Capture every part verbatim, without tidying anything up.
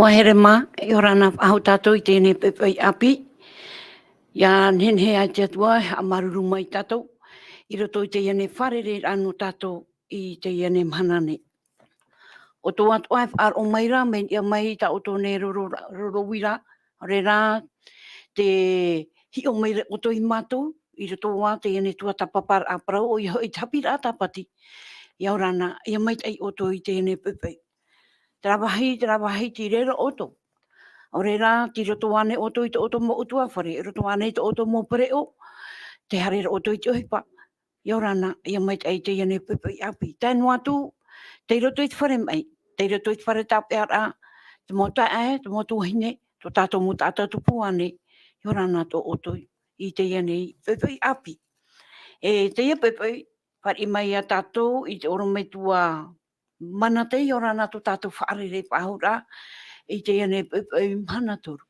Mahere mā, ʻia ora na faʻahou tātou i teie nei poʻipoʻi ʻāpī. ʻIa nehenehe ā te Atua e haʻamāuruuru mai ia tātou, i roto i teie nei fārereiraʻa nō tātou i teie nei mahana nei. ʻO tō atoʻa e faʻaroʻo mai ra, mea niʻa mai i tā ʻoutou nei roro, roro uira, ʻaore rā, te hiʻo mai ra ʻoutou ia mātou, i roto ā teie nei tuatāpaparaʻa parau, ʻoia hoʻi te haʻapiʻiraʻa tāpati. ʻIa ora na, ʻia maitaʻi ʻoutou i teie nei poʻipoʻi. Terā vāhi, terā vāhi tei reira ʻoutou. ʻAore rā, tei roto ānei ʻoutou i tō ʻoutou mau ʻutuāfare, i roto ānei i tō ʻoutou mau pereʻoʻo, tē haere ra ʻoutou i te ʻohipa. ʻIa ora na, ʻia maitaʻi i teie nei poʻipoʻi ʻāpī. Tae noa atu, tei roto i te fare maʻi, tei roto i te fare tāpeʻaraʻa, te mau taeaʻe, te mau tuahine, tō tātou mau taʻata tupu ānei, ʻia ora na tō ʻoutou i teie nei poʻipoʻi ʻāpī. E teie poʻipoʻi, fāriʻi mai ia tātou i te ʻorometua Manatei, ʻia ora na tō tātou fārereiraʻa i teie nei poʻipoʻi mahana toru.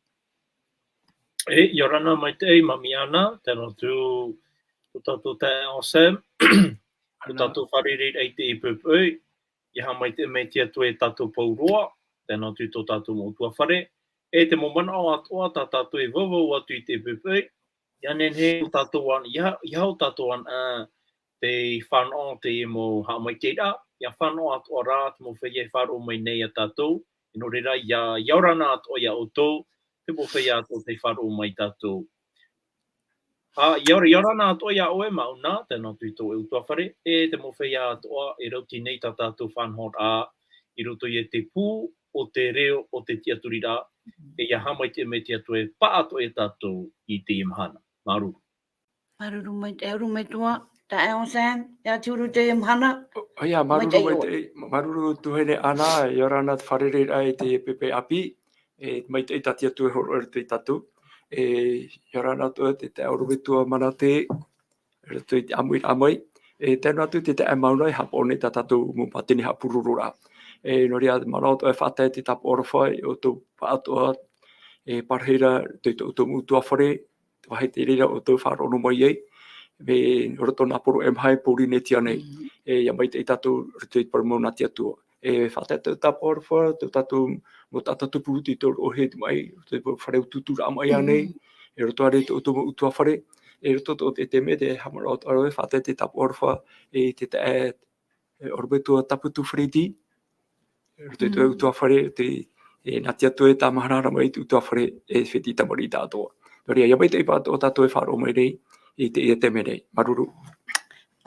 E, ʻia ora na maitaʻi, Mami Ana, tae noa atu tō tātou taeaʻe Sam, tō tātou fārereiraʻa i teie poʻipoʻi, ʻia haʻamaitaʻi mai te Atua ia tātou pauroa, tae noa atu tō tātou mau ʻutuāfare, e te mau manaʻo atoʻa tā tātou e vauvau atu i teie poʻipoʻi, ʻia nehenehe ʻo tātou ana, ʻia, ʻia ʻo tātou ana, ā, tei fānaʻo teie mau haʻamaitaʻiraʻa, ʻia fānaʻo atoʻa rā te mau feiā e faʻaroʻo mai nei ia tātou, e nō reira, ʻia, ʻia ora na atoʻa ia ʻoutou, te mau feiā atoʻa tei faʻaroʻo mai ia tātou. Ā, ʻia ora, ʻia ora na atoʻa ia ʻoe, Mauna, tae noa atu i tō ʻoe ʻutuāfare, e te mau feiā atoʻa e rauti nei tā tātou faʻanahoraʻa, i roto ia i te pū o te reo o te tiʻaturiraʻa, e ʻia haʻamaitaʻi mai te Atua e paʻatoʻa ia tātou i teie mahana. Māuruuru. Māuruuru maitaʻi, ʻorometua, taeaʻe Sam, ʻia tīaʻi teie mahana. ʻO, ʻoia, māuruuru maitaʻi, māuruuru tuahine Ana, ʻia ora na te fārereiraʻa i teie poʻipoʻi ʻāpī, e maitaʻi tā te Atua e hōroʻa i roto ia tātou. E, ʻia ora na atoʻa te taeaʻe ʻorometua Manatei, i roto i te ʻāmuiraʻa mai. E tae noa atu te taeaʻe Mauna e haʻapaʻo nei tā tātou mau pātini haʻapurororaʻa. E nō reira, manaʻo atoʻa e faʻatae te tāpaʻo aroha i ʻoutou paʻatoʻa, e parahi ra i tō ʻoutou mau ʻutuāfare, te vāhi tei reira ʻoutou faʻaroʻo mai ai, mai roto nā poro e maha i Pōrīnetia nei. Mm. E ʻia maitaʻi tātou i roto i te parau mau nā te Atua. E faʻatae te tāpaʻo aroha, tō tātou mau taʻata tupu tei tōroʻahia mai, tō fare utuuturaʻa mai ānei, mm, i roto ānei i tō ʻoutou mau ʻutuāfare, e roto tō te, te mea tē haʻamanaʻo atoʻa ra e faʻatae te tāpaʻo aroha, e te taeaʻe, e ʻorometua Taputu Freddy, i roto i tō, mm, ʻutuāfare, te, e, nā te Atua e tāmaharahara mai i te ʻutuāfare, e fētiʻi tamariʻi tāʻatoʻa. Nō reira, ʻia maitaʻi paʻatoʻa tātou e faʻaroʻo mai nei, i teie taime nei. Māuruuru.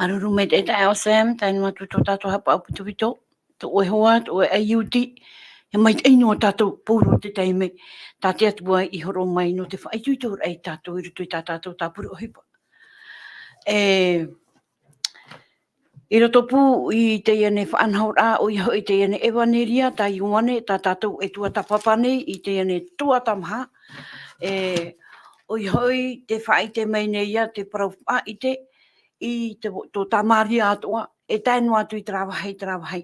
Māuruuru maitaʻi taeaʻe Sam, tae noa atu tō tātou haʻapaʻo pitopito, tō ʻoe hoa, tō ʻoe ʻaiuti, e maitaʻi noa tātou pauroa i te taime, tā te Atua i hōroʻa mai nō te faʻaitoitoraʻa ia tātou i roto i tā tātou tāpura ʻohipa. E, i roto pū i teie nei faʻanahoraʻa, ʻoia hoʻi teie nei ʻevaneria tā Ioane, tā tātou e tuatāpapa nei, i teie nei tuatāmaha, e, ʻoia hoʻi tē faʻaʻite mai nei ia te parau faʻaʻite, i te, tō Samaria atoʻa, e tae noa atu i terā vāhi, terā vāhi.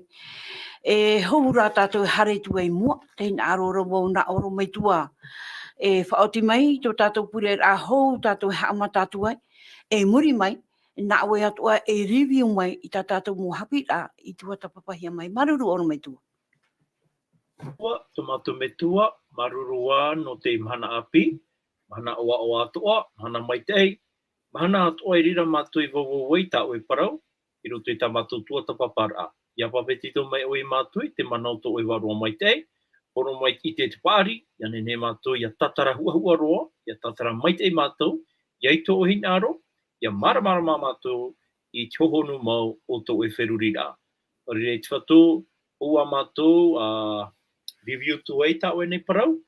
E hou rā tātou e haere atu ai i mua, tē hinaʻaro ra vau nā ʻorometua e faʻaoti mai tō tātou pureraʻa hou tātou e haʻamata atu ai, e muri mai, nā ʻoe atoʻa e review mai i tā tātou mau haʻapiʻiraʻa i tuatāpapahia mai. Māuruuru ʻorometua. Tō mātou Metua, māuruuru ā nō te mahana ʻāpī, mahana ʻoaʻoa atoʻa, mahana maitaʻi, mahana atoʻa i reira mātou i vauvau ai i tā ʻoe parau, i roto i tā mātou tuatāpaparaʻa. ʻIa pāpetito mai ʻoe ia mātou i te mana o tō ʻoe Vārua Maitaʻi, hōroʻa mai i te, te paʻari, ʻia nehenehe mātou ʻia tātara huʻahuʻa roa, ʻia tātara maitaʻi mātou, ʻia ʻite i tō ʻoe hinaʻaro, ʻia māramarama mātou i te hohonu mau o tō ʻoe feruriraʻa. Nō reira, e te Fatu, ʻoua ā mātou, ā, review atu ai tā ʻoe nei parau,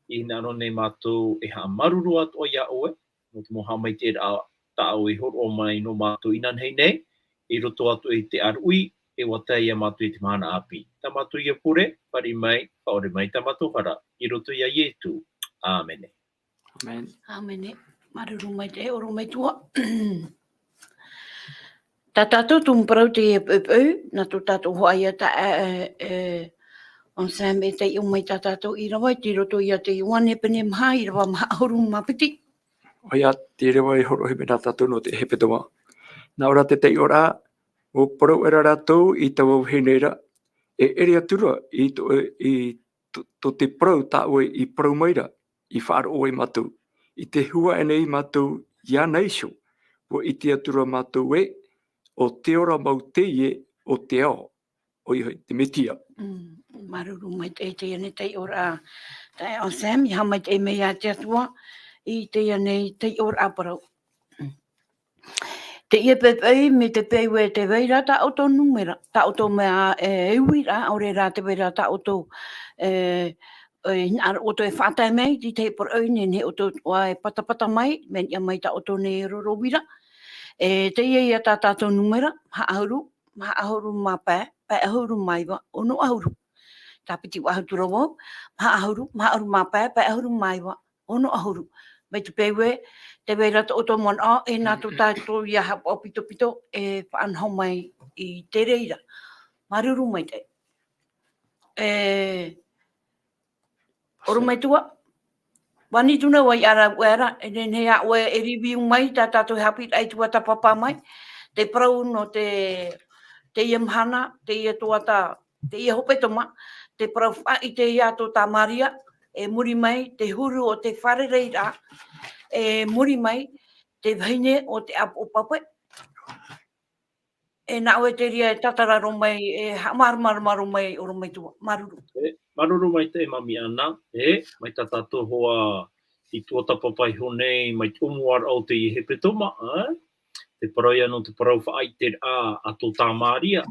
i hinaʻaro nei mātou e haʻamāuruuru atoʻa ia ʻoe, nō te mau haʻamaitaʻiraʻa tā ʻoe i hōroʻa mai nō mātou inanahi nei, i roto atoʻa i te ʻāruʻi, e ʻua tae ia mātou i te mahana ʻāpī. Tā mātou ia pure, fāriʻi mai, faʻaʻore mai tā mātou hara, i roto ia Ietu. ʻĀmene. ʻĀmene. ʻĀmene. Māuruuru maitaʻi, ʻorometua. Tā tātou tumu parau teie poʻipoʻi, nā tō tātou hoʻi ia tā, e, e, Sam e taiʻo mai tā tātou ʻīrava, tei roto ia i te Ioane pene maha, ʻīrava maha ʻahuru mā piti. ʻOia, te ʻīrava e hōroʻahia mai nā tātou nō te hepetoma. Nā ʻō ra te taiʻoraʻa, ʻua parau aʻera rātou i taua vahine ra, e ʻere atu ra i tō, i tō, tō te parau tā ʻoe i parau mai ra, i faʻaroʻo ai mātou. I te hua aʻenei mātou iāna iho, ʻua ʻite atu ra mātou ē, ʻo te ora mau teie o te ao, ʻoia hoʻi te Metia. Mm, māuruuru maitaʻi i teie nei taiʻoraʻa, taeaʻe Sam, ʻia haʻamaitaʻi mai ia te Atua, i teie nei taiʻoraʻa parau. Teie poʻipoʻi, mai te peu ē tē vai ra tā ʻoutou nūmera, tā ʻoutou mea e uiraʻa, ʻaore rā tē vai ra tā ʻoutou, e, e, hinaʻaro ʻoutou e faʻatae mai, i te tahi parau nei, nei ʻoutou ʻua e patapata mai, mea niʻa mai tā ʻoutou nei roro uira. E, teie ia tā tātou nūmera, maha ʻahuru, maha ʻahuru mā pae, pae ʻahuru mā iva, ono ʻahuru. Tāpiti ʻua ahu atu ra vau, maha ʻahuru, maha ʻahuru mā pae, pae ʻahuru mā iva, ono ʻahuru. Mai te peu ē, tē vai ra tō ʻoutou manaʻo, e nā tō tātou ia haʻapaʻo pitopito, e faʻanaho mai i te reira. Māuruuru maitaʻi. E, ʻorometua, Vani Tuna, ʻua ʻite ra vau ra, e nehenehe ā ʻoe e review mai tā tātou haʻapiʻiraʻa i tuatāpapa mai, te parau nō te, teie mahana, teie tuata, teie hepetoma, te parau faʻaʻite ia tō Tamaria, e muri mai, te huru o te fārereiraʻa, e muri mai, te vahine o te ʻāpoʻo pape. E nā ʻoe te reira e tātararo mai, e haʻamāramarama mai, ʻorometua. Māuruuru. E, māuruuru maitaʻi Mami Ana, e, mai tā tātou hoʻi i tuatāpapa iho nei, mai te ʻōmuaraʻa o teie hepetoma, e? Te parau ia nō te parau faʻaʻiteraʻa a tō Tamaria.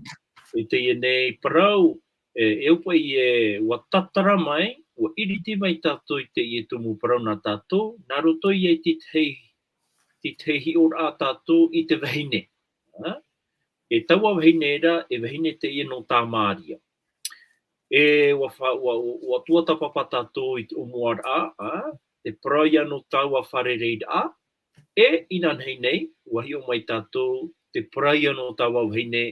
E teie nei parau, e, e au paʻi ē, ʻua tātara mai, ʻua ʻiriti mai tātou i teie tumu parau nā tātou, nā roto ia i te tahi, te tahi hiʻoraʻa tātou i te vahine. Ā? E taua vahine ra, e vahine teie nō Tamaria. E ʻua fa-, ʻua, ʻua, ʻua tuatāpapa tātou i te ʻōmuaraʻa, ā? Te parau ia nō taua fārereiraʻa, e inanahi nei, ʻua hiʻo mai tātou, te parau ia nō taua vahine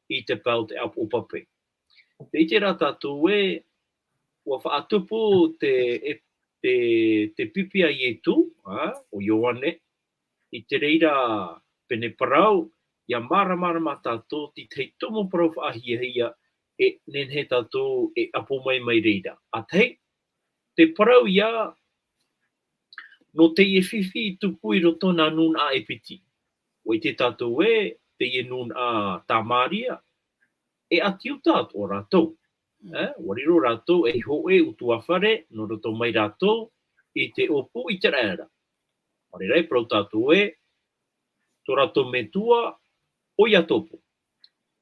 i te pae o te ʻāpoʻo pape. Tē ʻite ra tātou ē, ʻua faʻatupu te, e, te, te pipi a Ietu, ā, ʻo Ioane, i te reira pene parau, ʻia māramarama tātou i te tahi tumu parau faʻahiahia, e nehenehe tātou e ʻapo mai mai reira. ʻA tahi, te parau ia, nō teie fifi i tupu i roto nā nūnaʻa ʻAipiti. ʻUa ʻite tātou ē, teie nūnaʻa Tamaria, e ʻĀti Iuta atoʻa rātou. Ā, ʻua riro rātou ei hōʻē ʻutuāfare, nō roto mai rātou i te ʻōpū ʻĪteraʻera. Nō reira e parau tātou ē, tō rātou metua, ʻo Iakobo.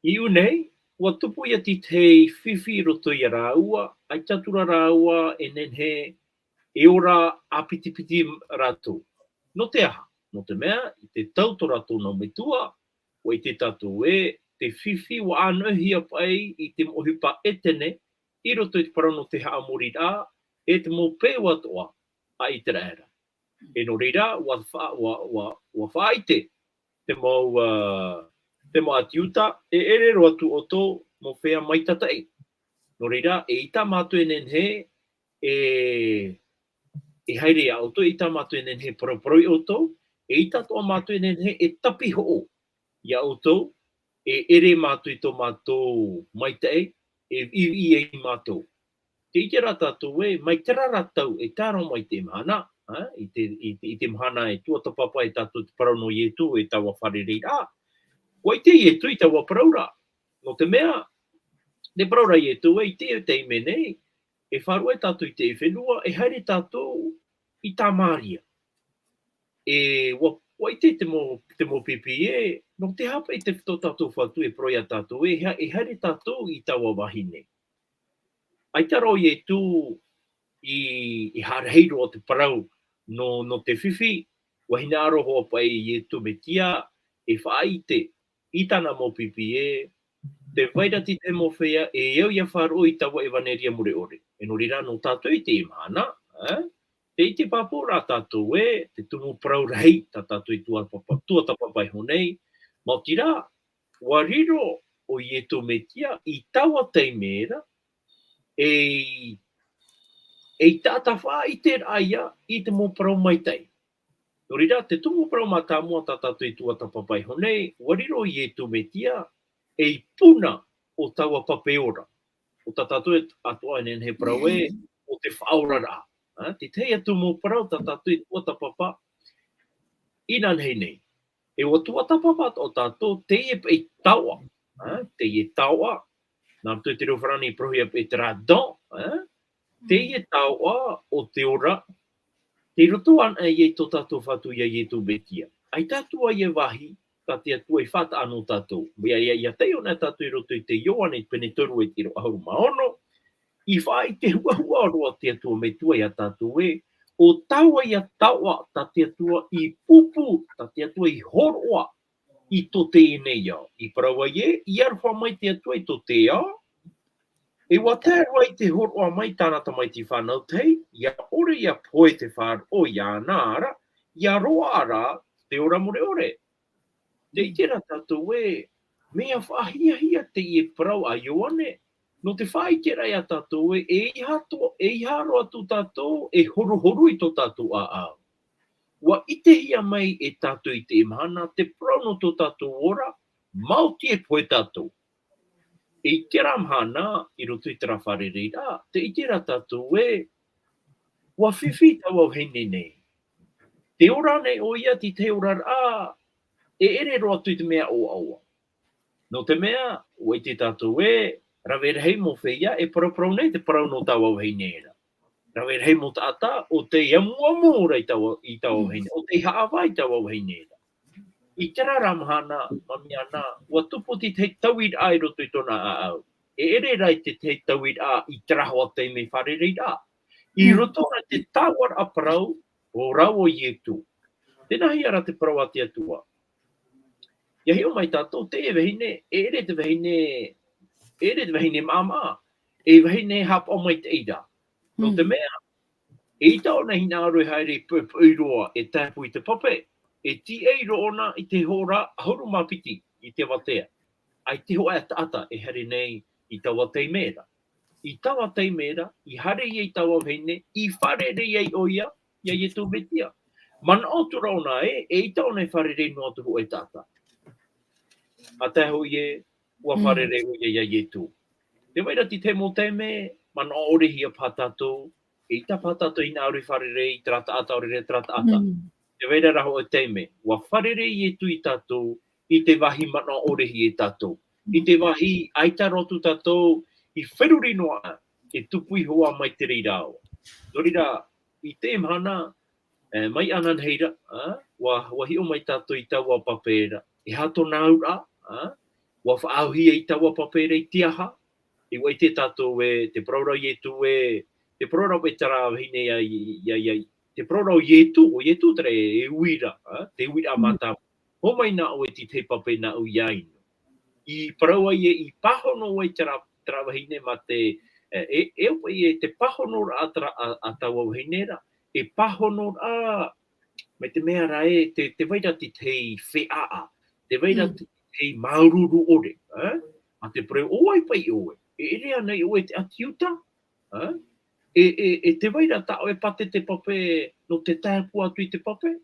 I ʻō nei, ʻua tupu ia te tahi fifi i roto ia rāua, ʻaita atu ra rāua e nehenehe e ora ʻāpitipiti rātou. Nō te aha? Nō te mea, i te tau tō rātou nau metua, ʻua ʻite tātou ē, te fifi ʻua ʻānoʻihia paʻi i te mau ʻohipa Etene, i roto i te parau nō te haʻamoriraʻa, e te mau peu atoʻa a ʻĪteraʻera. E nō reira, ʻua fa-, ʻua, ʻua, ʻua faʻaʻite te mau, ā, te mau ʻĀti Iuta, e ʻere roa atu ʻoutou mau feiā maitataʻi. Nō reira, eʻita mātou e nehenehe, e, e haere ia ʻoutou, eʻita mātou e nehenehe e parauparau ia ʻoutou, eʻita atoʻa mātou e nehenehe e tāpiʻi hoʻo ia ʻoutou, e ʻere mātou i tō mātou maitaʻi, e viʻiviʻi ai mātou. Tē ʻite ra tātou ē, mai terā ra tau e tae roa mai i teie mahana, ā, i te, i te, i te mahana e tuatāpapa ai tātou te parau nō Ietu e taua fārereiraʻa. ʻUa ʻite Ietu i taua parau ra. Nō te mea, te parau ra Ietu ē, i teie taime nei, e faʻaruʻe tātou i te fenua, e haere tātou i Tamaria. E ʻua, ʻua ʻite te mau, te mau pipi ē, nō te aha paʻi te, tō tātou Fatu e parau ia tātou ē, e ha-, e haere tātou i taua vahine. ʻAita roa Ietu i, i haere roa te parau nō, nō te fifi, ʻua hinaʻaro hoʻi paʻi Ietu Metia, e faʻaʻite, i tāna mau pipi ē, tē vai ra te tahi mau feiā, e au ia faʻaroʻo i taua ʻevaneria mure ʻore. E nō reira nō tātou i teie mahana, ā, tē ʻite pāpū ra tātou ē, te tumu parau rahi, tā tātou i tuatāpapa, tuatāpapa iho nei, maoti rā, ʻua riro ʻo Ietu Metia i taua taime ra, ei, ei taʻata faʻaʻiteraʻa ia i te mau parau maitaʻi. Nō reira, te tumu parau mātāmua tā tātou i tuatāpapa iho nei, ʻua riro ʻo Ietu Metia, ei puna o taua pape ora. ʻO tā tātou atoʻa e nehenehe e parau ē, o te faʻaoraraʻa. Ā, te tahi atu mau parau tā tātou e tuatāpapa, inanahi nei. E ʻua tuatāpapa atoʻa tātou, teie paʻi taoʻa. Ā, teie taoʻa. Nā roto i te reo farāni parauhia paʻi terā don, ā. Teie taoʻa o te ora, tei roto anaʻe i tō tātou Fatu iā Ietu Metia. ʻAita atu ai e vāhi, tā te Atua i faʻataʻa nō tātou. ʻIa, ʻia, ʻia taiʻo na tātou i roto i te Ioane pene toru e te ʻīrava ʻahuru mā ono, i faʻaʻite huahua roa te Atua metua iā tātou ē, ʻo taua ia taoʻa tā te Atua i pūpū, tā te Atua i hōroʻa i tō teie nei ao. I parau ai ē, i aroha mai te Atua i tō te ao, e ʻua tae roa i te hōroʻa mai tāna tamaiti fānau tahi, ʻia ʻore ʻia pohe te faʻaroʻo iāna ra, ʻia roaʻa ra te ora mure ʻore. Tē ʻite ra tātou ē, mea faʻahiahia teie parau a Ioane, nō te faʻaʻiteraʻa iā tātou ē, ʻeiaha atoʻa, ʻeiaha roa atu tātou e horuhoru i tō tātou ʻāʻau. ʻUa ʻitehia mai e tātou i teie mahana, te parau nō tō tātou ora, maoti e pohe tātou. I terā mahana, i roto i terā fārereiraʻa, tē ʻite ra tātou ē, ʻua fifi taua vahine nei. Tē ora nei ʻoia i te oraraʻa, e ʻere roa atu i te mea ʻoaʻoa. Nō te mea, ʻua ʻite tātou ē, rave rahi mau feiā, e paraparau nei te parau nō taua vahine ra. Rave rahi mau taʻata, ʻo tei amuamu ra i taua, i taua vahine, ʻo tei haʻavā i taua vahine ra. I terā ra mahana, Mamiana, ʻua tupu te tahi tauiraʻa i roto i tōna ʻāʻau. E ʻere ra i te tahi tauiraʻa i terā hoa taime fārereiraʻa. I roto ra te tāuʻaraʻa parau, ʻo rāua ʻo Ietu. Tēnā hia ra te parau a te Atua. ʻIa hiʻo mai tātou, teie vahine, e ʻere te vahine, e ʻere te vahine maʻamaʻa, e vahine haʻapaʻo maitaʻi ra. Nō te mea, eʻita ʻōna hinaʻaro e haere i poʻipoʻi roa, e taeʻaʻe i te pape, e tīaʻi roa ʻōna i te hora ʻahuru mā piti i te avatea. ʻAita hōʻē taʻata e haere nei i taua taime ra. I taua taime ra, i haere ia i taua vahine, i fārerei ai ʻoia, iā Ietu Metia. Manaʻo atu ra ʻōna ē, eʻita ʻōna e fārerei noa atu hōʻē taʻata. ʻA tae hoʻi ē, ʻua fārerei ʻoia iā Ietu. Tē vai ra te tahi mau taime, manaʻo ʻorehia paha tātou, eʻita paha tātou hinaʻaro e fārerei i terā taʻata, ʻaore rā terā taʻata. Tē vai ra rā hōʻē taime, ʻua fārerei Ietu iā tātou, i te vāhi manaʻo ʻorehia e tātou. I te vāhi ʻaita roa atu tātou i feruri noa, e tupu iho ā mai te reira ao. Nō reira, i teie mahana, e, mai ananahi ra, ā, ʻua, ʻua hiʻo mai tātou i taua pape ra. E aha tōna auraʻa, ā, ʻua faʻaauhia i taua pape ra i te aha? E ʻua ʻite tātou ē, te parau ra Ietu ē, te parau ra e terā vahine ia, ia, ia, te parau ra ʻo Ietu, ʻo Ietu terā e, e uira, ā, te uiraʻa mātāmua. Hōmai nā ʻoe i te tahi pape nāʻu ʻia inu. I parau ai ē, i pāhono ai terā, terā vahine mā te, e, e, e ʻoia ē, te pāhonoraʻa terā a, a taua vahine ra, e pāhonoraʻa, mai te mea ra ē, te, tē vai ra te tahi feʻaʻa, tē vai ra te tahi māuruuru ʻore, ā? Mā te parau, ʻo vai paʻi ʻoe? E ʻere ānei ʻoe te ʻāti Iuta? Ā? E, e, e tē vai ra tā ʻoe pātete pape nō te tae pū atu i te pape?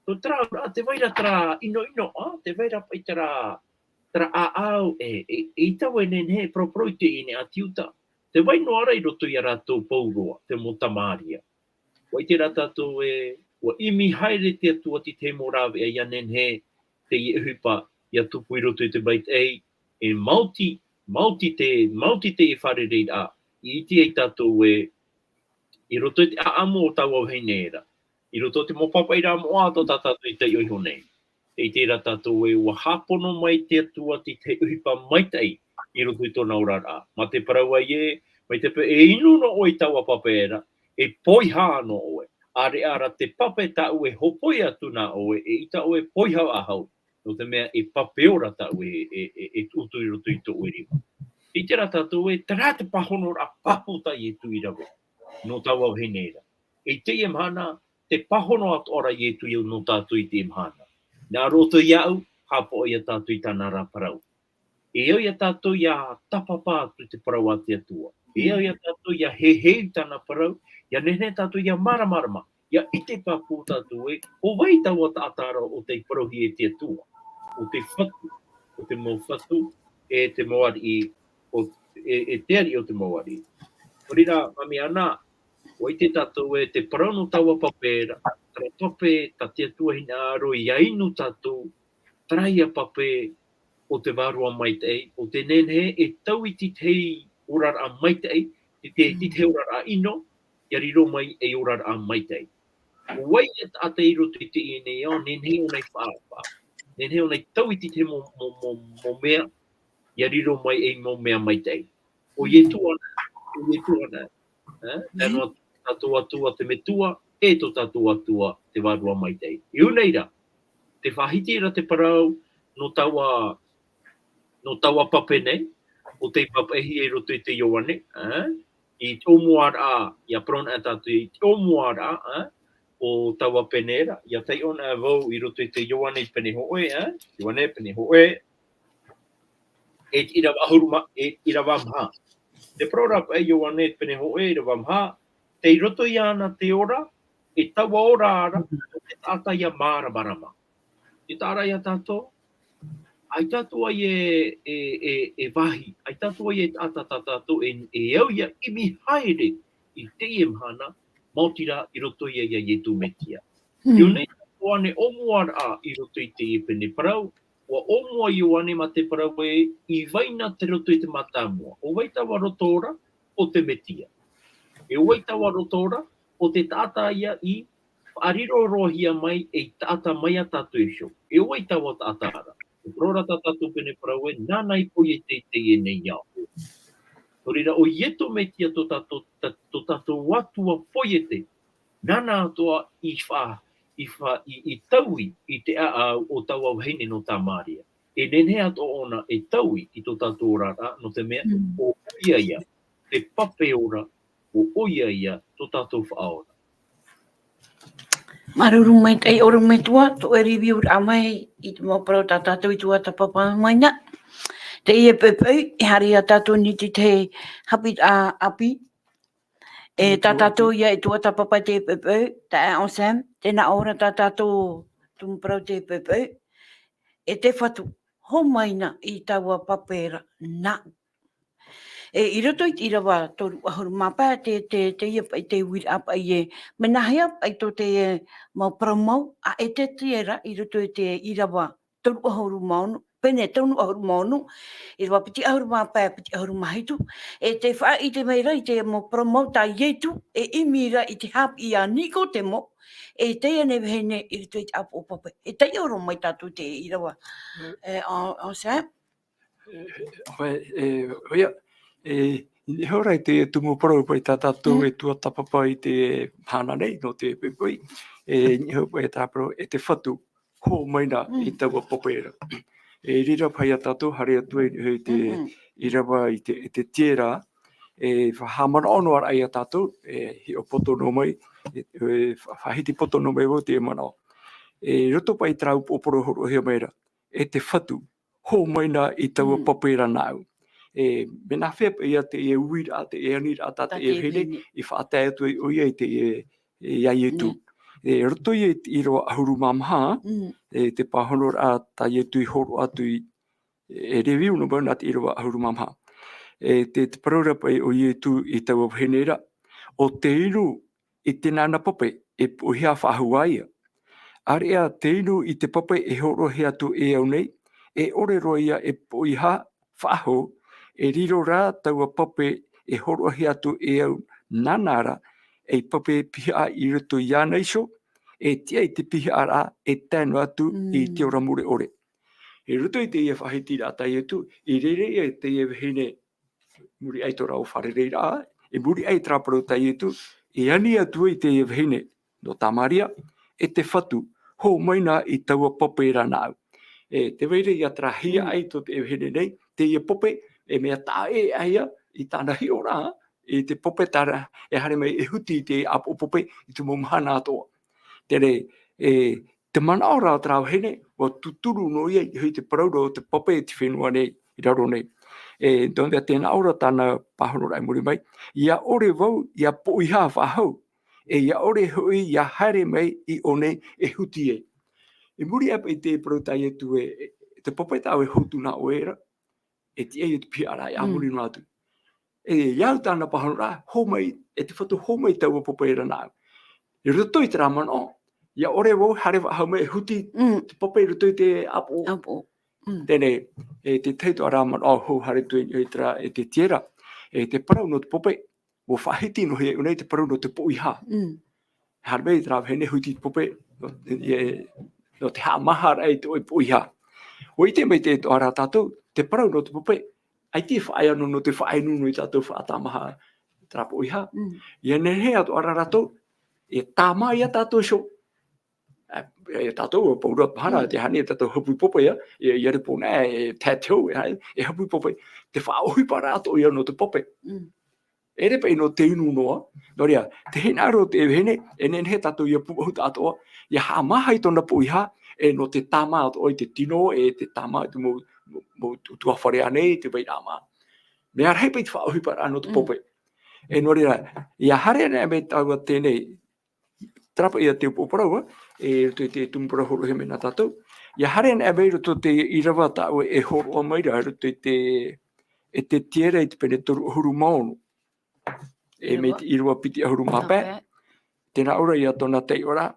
Nō terā auraʻa, tē vai ra terā ʻinoʻino, ā? Tē vai ra paʻi terā, terā ʻāʻau, e, e, eʻita vau e nehenehe e paraparau i teie nei ʻāti Iuta. Tē vai noa ra i roto ia rātou pauroa, te mau Tamaria. ʻUa ʻite rā tātou ē, ʻua ʻimi haere te Atua i te tahi mau rāveʻa ʻia nehenehe teie ʻohipa ʻia tupu i roto i te maitaʻi, e maoti, maoti te, maoti te fārereiraʻa, i ʻite ai tātou ē, i roto i te ʻāʻamu o taua vahine ra, i roto i te mau pāpaʻiraʻa moʻa atoʻa tā tātou i taiʻo iho nei. Tē ʻite ra tātou ē, ʻua hāpono mai te Atua i te tahi ʻohipa maitaʻi i roto i tōna oraraʻa. Mā te parau ai ē, mai te peu e inu noa ʻoe i taua pape ra, e poihaʻa noa ʻoe. ʻĀreʻa rā te pape tāʻu e hōpoi atu nā ʻoe, eʻita ʻoe e poihaʻa faʻahou. Nō te mea e pape ora tāʻu e, e, e, e tuʻutuʻu i roto i tō ʻoe rima. Tē ʻite ra tātou ē, terā te pāhonoraʻa pāpū tā Ietu i rave nō taua vahine ra. I teie mahana, tē pāhono atoʻa ra Ietu ia nō tātou i teie mahana. Nā roto iāʻu, haʻapaʻo ia tātou i tāna ra parau. E au ia tātou ʻia tāpapa atu i te parau a te Atua. E au ia tātou ʻia heheu i tāna parau, ʻia nehenehe tātou ʻia māramarama, ʻia ʻite pāpū tātou ē, ʻo vai taua taʻata ra ʻo tei parauhia e te Atua. ʻO te Fatu, ʻo te mau fatu, e te mau ariʻi, ʻo, e, e te ariʻi o te mau ariʻi. Nō reira, Mamiana, ʻUa ʻite tātou e te parau nō taua pape ra, terā pape tā te Atua hinaʻaro ʻia inu tātou, terā ia pape o te Vārua Maitaʻi, ʻo tē nehenehe e taui i te tahi oraraʻa maitaʻi, i te, i te tahi oraraʻa ʻino, ʻia riro mai ei oraraʻa maitaʻi. ʻO vai ia taʻata i roto i teie nei ao, nehenehe ʻōna i faʻaʻāpapa, nehenehe ʻōna i taui i te tahi mau, mau, mau, mau mea, ʻia riro mai ei mau mea maitaʻi. ʻO Ietu anaʻe, ʻo Ietu anaʻe. Eh? Tae noa tātou Atua te Metua, e tō tātou Atua te Vārua Maitaʻi. I ʻō nei rā, tē faʻahiti ra te parau nō taua, nō taua pape nei, ʻo tei papaʻihia i roto i te Ioane, eh? I te ʻōmuaraʻa, ʻia parau anaʻe tātou i te ʻōmuaraʻa, eh? O taua pene ra, ʻia taiʻo anaʻe vau i roto i te Ioane pene hōʻē, eh? Ioane pene hōʻē, e te ʻīrava ʻahuru mā, e te ʻīrava maha. Te parau ra paʻi Ioane pene hōʻē ʻīrava maha, tei roto iāna te ora, e taua ora ra, ʻo te taʻata ʻia māramarama. Tē taʻa ra ia tātou, ʻaita atoʻa e, e, e, e vāhi, ʻaita atoʻa e taʻata tā tātou e, e au ʻia ʻimi haere i teie mahana, maoti rā i roto ia ia Ietu Metia. Mm. I ʻō nei tātou ānei ʻōmuaraʻa i roto i teie pene parau, ʻua ʻōmua Ioane mā te parau ē, i vai na te roto i te mātāmua. ʻO vai taua roto ra? ʻO te Metia. E ʻo vai taua roto ra? ʻO te taʻata ia i faʻariro roa hia mai ei taʻata mai iā tātou iho. E ʻo vai taua taʻata ra? Te parau ra tā tātou pene parau ē, nāna i poiete i teie nei ao. Nō reira, ʻo Ietu Metia tō tātou, tā, tō tātou Atua poiete, nāna atoʻa i fa-, i fa-, i, i taui i te ʻāʻau o taua vahine nō Tamaria. E nehenehe atoʻa ʻōna e taui i tō tātou oraraʻa, nō te mea, Mm. ʻo ʻoia ia te pape ora, ʻo ʻoia ia tō tātou Faʻaora. Māuruuru maitaʻi ʻorometua, tō ʻoe review-raʻa mai i te mau parau tā tātou i tuatāpapa mai na. Teie poʻipoʻi, e haere ia tātou nei i te haʻapiʻiraʻa ʻāpī. E tā tātou ia i tuatāpapa i teie poʻipoʻi, taeaʻe Sam, tē nā ʻō ra tā tātou tumu parau i teie poʻipoʻi. E te Fatu, hōmai na i taua pape ra nāʻu. E, i roto i te ʻīrava toru ʻahuru mā pae, te, te, teie paʻi te uiraʻa paʻi ē, mea nāhea paʻi tō te mau parau mau, ʻaita e ʻite ra, i roto i te ʻīrava toru ʻahuru mā ono, pene toru ʻahuru mā ono, ʻīrava piti ʻahuru mā pae, piti ʻahuru mā hitu, e tē faʻaʻite mai ra i te mau parau mau tā Ietu, e ʻimi ra i te haʻapiʻi a Nikotemo, e teie nei vahine i roto i te ʻāpoʻo pape. E taiʻo roa mai tātou i te ʻīrava. Mm. E, ʻo, ʻo Sam? E, ʻoia, e, i niʻa iho ra i te tumu parau paʻi tā tātou Mm. e tuatāpapa i te mahana nei, nō te poʻipoʻi, e, i niʻa iho paʻi terā parau, e te Fatu, hōmai na i Mm. taua pape ra. E, i reira paʻi ia tātou, haere atu ai i niʻa iho i te Mm-mm. ʻīrava i te, i te tiera, e, faʻahaʻamanaʻo noa ra ia tātou, e, hiʻo poto noa mai, e, e, fa-, faʻahiti poto noa mai vau te manaʻo. E, i roto paʻi terā upoʻo parau hōroʻahia mai ra, e te Fatu, hōmai na i taua Mm. pape ra nāʻu. E, mea nāhea paʻi ia teie uiraʻa, teie aniraʻa tā teie vahine, i faʻatae atu ai ʻoia i teie, e, ia Ietu. Mm. E, roto ia i te ʻīrava ʻahuru mā maha, Mm. e, te pāhonoraʻa tā Ietu i hōroʻa atu i, e, review noa mai nā te ʻīrava ʻahuru mā maha. E, te, te parau ra paʻi ʻo Ietu i taua vahine ra, ʻo te inu i te nānā pape e poʻihā faʻahou ā ia. ʻĀreʻa te inu i te pape e hōroʻahia atu e au nei, e ʻore roa ia e poʻihā faʻahou, e riro rā taua pape e hōroʻahia atu e au nāna ra, ei pape pihaʻa i roto iāna iho, e tiʻa i te pihaʻaraʻa e tae noa atu i te Mm. ora mure ʻore. I roto i teie faʻahitiraʻa tā Ietu, i reira ia teie vahine muri aʻe i tō rāua fārereiraʻa, i muri aʻe i terā parau tā Ietu, i ani atu ai teie vahine nō Tamaria, e te Fatu, hōmai na i taua pape ra nāʻu. E, tē vai ra ia terā hiaʻai Mm. tō te vahine nei, teie pape, e mea taʻa ʻē aʻe ia i tāna hiʻoraʻa, i te pape terā, e haere mai e huti i te ʻāpoʻo pape i te mau mahana atoʻa. Terā, e, te manaʻo ra o terā vahine, ʻua tūturu noa ia i te parau ra o te pape i te fenua nei, i raro nei. E, nō te mea tē nā ʻō ra tāna pāhonoraʻa i muri mai, ʻia ʻore vau ʻia poʻihā faʻahou, e ʻia ʻore hoʻi ʻia haere mai i ʻō nei e huti ai. I muri aʻe i te parau tā Ietu ē, e, te pape tāʻu e hotu nā ʻoe ra, e tiʻa i te pihaʻaraʻa, e a Mm. muri noa atu. e, ia au tāna pāhonoraʻa, hōmai, e te fatu hōmai taua pape ra nāʻu. I roto i terā manaʻo, ia ʻore vau, haere faʻahou mai, e huti Mm. te pape i roto i te ʻāpoʻo. ʻĀpoʻo. Mm. Teie, e te tahi atoʻa ra manaʻo hou haere atu i terā, e te tiera, e te parau nō te pape, ʻua faʻahiti noa hia iʻō nei te parau nō te poʻihā. Mm. Haere mai terā vahine huti te pape, nō, e, nō te haʻamāharaʻa i te poʻihā. ʻUa ʻite maitaʻi atoʻa ra tātou, te parau nō te pape, ʻaita e faʻaea noa nō te faʻainu noa ia tātou faʻatāmāhā terā poʻihā. Mm. Ia nehenehe atoʻa ra rātou, e tāmā ia tātou iho. E, e tātou, ʻo Paura mahana, Mm. te hānere tātou haʻapūpū pape ia, e, ia repo na, e, te, te hau, e, e haʻapūpū pape. Te faʻaʻohiparaʻa atoʻa ia nō te pape. Mm. E ʻere paʻi nō te inu noa, nō reira, te hinaʻaro o te vahine, e nehenehe tātou ia pūʻohu atoʻa, ia haʻamāhā i tōna poʻihā, e nō te tāmā atoʻa i te tino, e te tāmā i te mau, mau, mau utuafare ānei, te vai rā mā. Mea rahi paʻi te faʻaʻohiparaʻa nō te Mm. pape. E nō reira, ia haere ana mai tāua teie, terā paʻi ia te upoʻo parau, e, i roto i te tumu parau hōroʻahia mai nā tātou. Ia haere ana mai i roto i te ʻīrava tāʻu e hōroʻa mai ra, i roto i te, e te tiera i te pene toru ʻahuru mā ono. E mai te ʻīrava piti ʻahuru mā pae. Pae. Tē nā ʻō ra ia tōna taiʻoraʻa.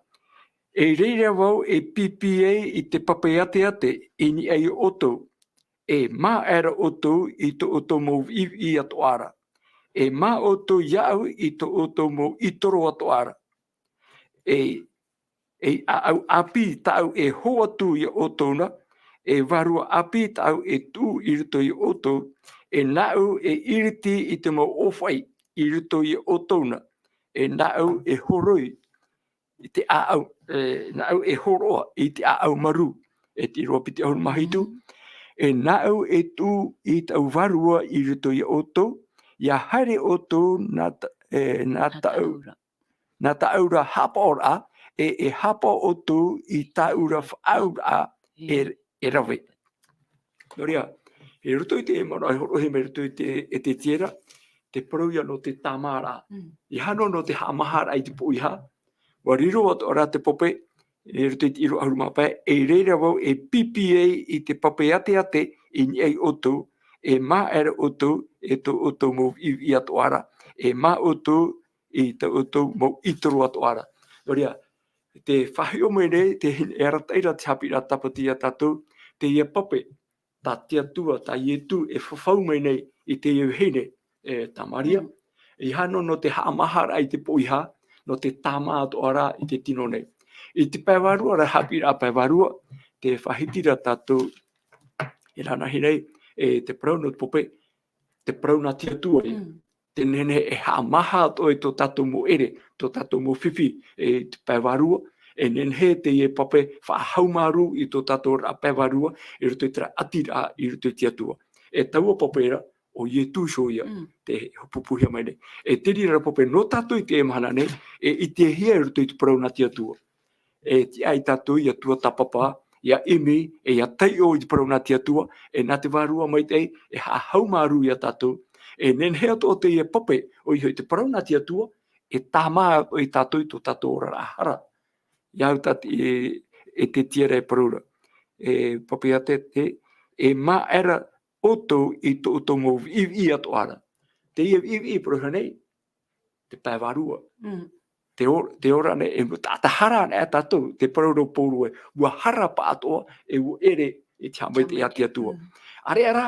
E reira vau e pīpī ai i te pape ateate i niʻa ia ʻoutou. E mā aʻera ʻoutou i tō ʻoutou mau viʻiviʻi atoʻa ra. E mā ʻoutou iāʻu i tō ʻoutou mau ʻītoro atoʻa ra. E, e ʻāʻau ʻāpī tāʻu e hō atu ia ʻoutou na, e vārua ʻāpī tāʻu e tuʻu i roto ia ʻoutou, e nāʻu e ʻiriti i te mau ʻōfaʻi i roto ia ʻoutou na, e nāʻu e horoi i te ʻāʻau, e, nāʻu e hōroʻa i te ʻāʻau marū, e te ʻīrava piti ʻahuru mā hitu, Mm. e nāʻu e tuʻu i tāʻu vārua i roto ia ʻoutou, ia haere ʻoutou nā ta-, e, nā Nā tāʻu, tāʻu ra. nā tāʻu ra haʻapaʻoraʻa, e, e haʻapaʻo ʻoutou i tāʻu ra faʻaauraʻa, E. e, e rave. Nō reira, i roto i te manaʻo e hōroʻahia mai i roto i te, e te tiera, te parau ia nō te tāmāraʻa. Mm. ʻEiaha noa nō te haʻamāharaʻa i te poʻihā, ʻua riro atoʻa ra te pape, i roto i te ʻīrava ʻahuru mā pae, e reira vau e pīpī ai i te pape ateate i niʻa ia ʻoutou, e mā aʻera ʻoutou, e tō ʻoutou mau viʻiviʻi atoʻa ra, e mā ʻoutou i tō ʻoutou mau ʻītoro atoʻa ra. Nō reira, te faʻahiʻo mai nei, te hin-, e arataʻi ra te haʻapiʻiraʻa tāpati ia tātou, teie pape, tā te Atua, tā Ietu e fafau mai nei i teie vahine, e Tamaria. Mm. ʻEiaha noa nō te haʻamāharaʻa i te poʻihā, nō te tāmā atoʻa ra i te tino nei. I te pae vārua ra, haʻapiʻiraʻa pae vārua, tē faʻahiti ra tātou, e rānahi nei, e te parau nō te pape, te parau nā te Atua ia. Mm. Tē nehenehe e haʻamāhā atoʻa i tō tātou mau ʻere, tō tātou mau fifi, e te pae vārua, e nehenehe teie pape faʻahaumārū i tō tātou ra pae vārua, i roto i terā ʻatiraʻa, i roto i te Atua. E taua pape ra, ʻo Ietu iho ia, Mm. tē haʻapūpūhia mai nei. E te reira ra pape nō tātou i teie mahana nei, e ʻitehia i roto i te parau nā te Atua. E tiʻa ia tātou ia tuatāpapa, ia ʻimi, e ia taiʻo i te parau nā te Atua, e nā te Vārua Maitaʻi, e haʻahaumārū ia tātou. E nehenehe atoʻa teie pape, ʻoia hoʻi te parau nā te Atua, e tāmā atoʻa ia tātou i tō tātou oraraʻa hara. ʻIa au tā te, e, e te tiera e parau ra. E pape ateate, e mā aʻera ʻoutou i tō ʻoutou mau viʻiviʻi atoʻa ra. Teie viʻiviʻi parau nei, te pae vārua. Mm. Te or-, te ora nei, e taʻata hara anaʻe tātou, tē parau ra ʻo Pauro ē, ʻua hara pāʻatoʻa, e ʻua ʻere i te haʻamaitaʻi a te Atua. Mm. ʻĀreʻa rā,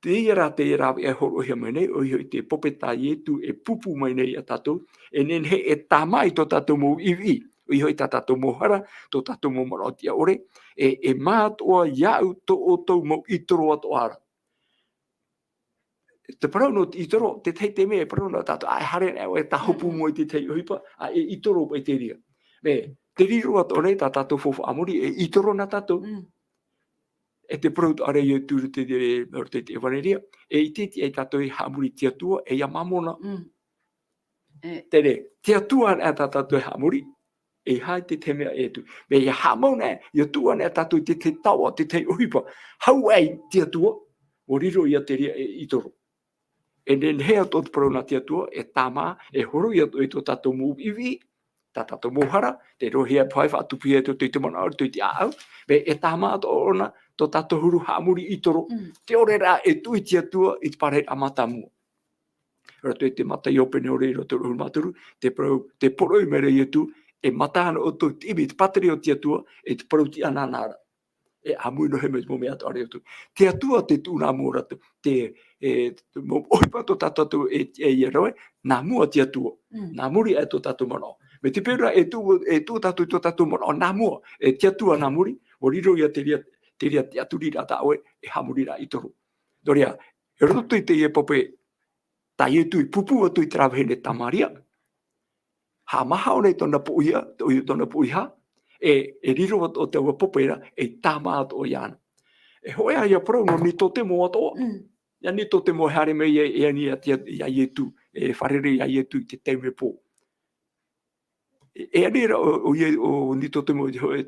teie rā, teie rā e hōroʻahia mai nei, ʻoia hoʻi te pape tā Ietu e pūpū mai nei ia tātou, e nehenehe e tāmā i tō tātou mau viʻiviʻi, ʻoia hoʻi tā tātou mau hara, tō tātou mau manaʻo tiʻa ʻore, e, e mā atoʻa iāʻu tō ʻoutou mau ʻītoro atoʻa ra. Te parau nō te ʻītoro, te tahi te mea e parau nā tātou, ʻae, haere anaʻe ʻoe e tāhopu Mm-mm. mai i te tahi ʻohipa, ʻae, e ʻītoro paʻi te reira. Mea, te riro atoʻa nei tā tātou faufaʻa a muri, e ʻītoro na tātou. Mm. E te parau atoʻa ra ia Ietu i te, i te ʻEvaneria, e ʻite, ʻite ai tātou e haʻamori i te Atua, e ia Mamona. Mm. E. Terā, te Atua anaʻe tā tātou e haʻamori, e ʻeiaha te tahi mea e tuʻu. Mea ia haʻamau anaʻe, ia tuʻu anaʻe tātou i te, te taoʻa, te tahi ʻohipa, hau ai te Atua, ʻua riro ia te reira e ʻītoro. E nehenehe atoʻa te parau nā te Atua, e tāmā, e horoi atoʻa i tō tātou mau viʻiviʻi, tā tātou mau hara, te rohi e pohe faʻatupuhia i tō, tō te manaʻo, tō te ʻāʻau, mea e tāmā atoʻa ʻōna, tō tātou huru haʻamori ʻītoro, Mm. te ʻore rā e tuʻu i te Atua, i te pārahiraʻa mātāmua. roto i te Mataio pene ʻore ʻīrava toru ʻahuru mā toru, te parau, te poroʻi mai ra Ietu, e mata ana ʻoutou i te ʻimi i te pātireia o te Atua, e te parau tiʻa nāna ra. E ʻāmui noa mai te mau mea atoʻa ra Ietu. Te Atua te tuʻu nā mua ra te, te, e, te mau ʻohipa tō tātou e, e, ia rave, nā mua te Atua. Mm. Nā muri aʻe tō tātou manaʻo. Mai te peu ra e tuʻu, e tuʻu tātou i tō tātou manaʻo nā mua, e te Atua nā muri, ʻua riro ia te reira, te reira tiʻaturiraʻa tā ʻoe, e haʻamoriraʻa i tō ʻoe. Nō reira, i roto i teie pape, tā Ietu i pūpū atu i terā vahine Tamaria. Haʻamāha ʻōna i tōna poʻihā, tō, i tōna poʻihā, e, e riro atoʻa taua pape ra, e tāmā atoʻa iāna. E hōʻē ïa parau nō Nikotemo atoʻa. Mm. ʻIa Nikotemo e haere mai e, e ani iā te, iā Ietu, e fārerei iā Ietu i te taime pō. E, e ani ra ʻo, ʻo, ʻo Nikotemo i te hō-, e,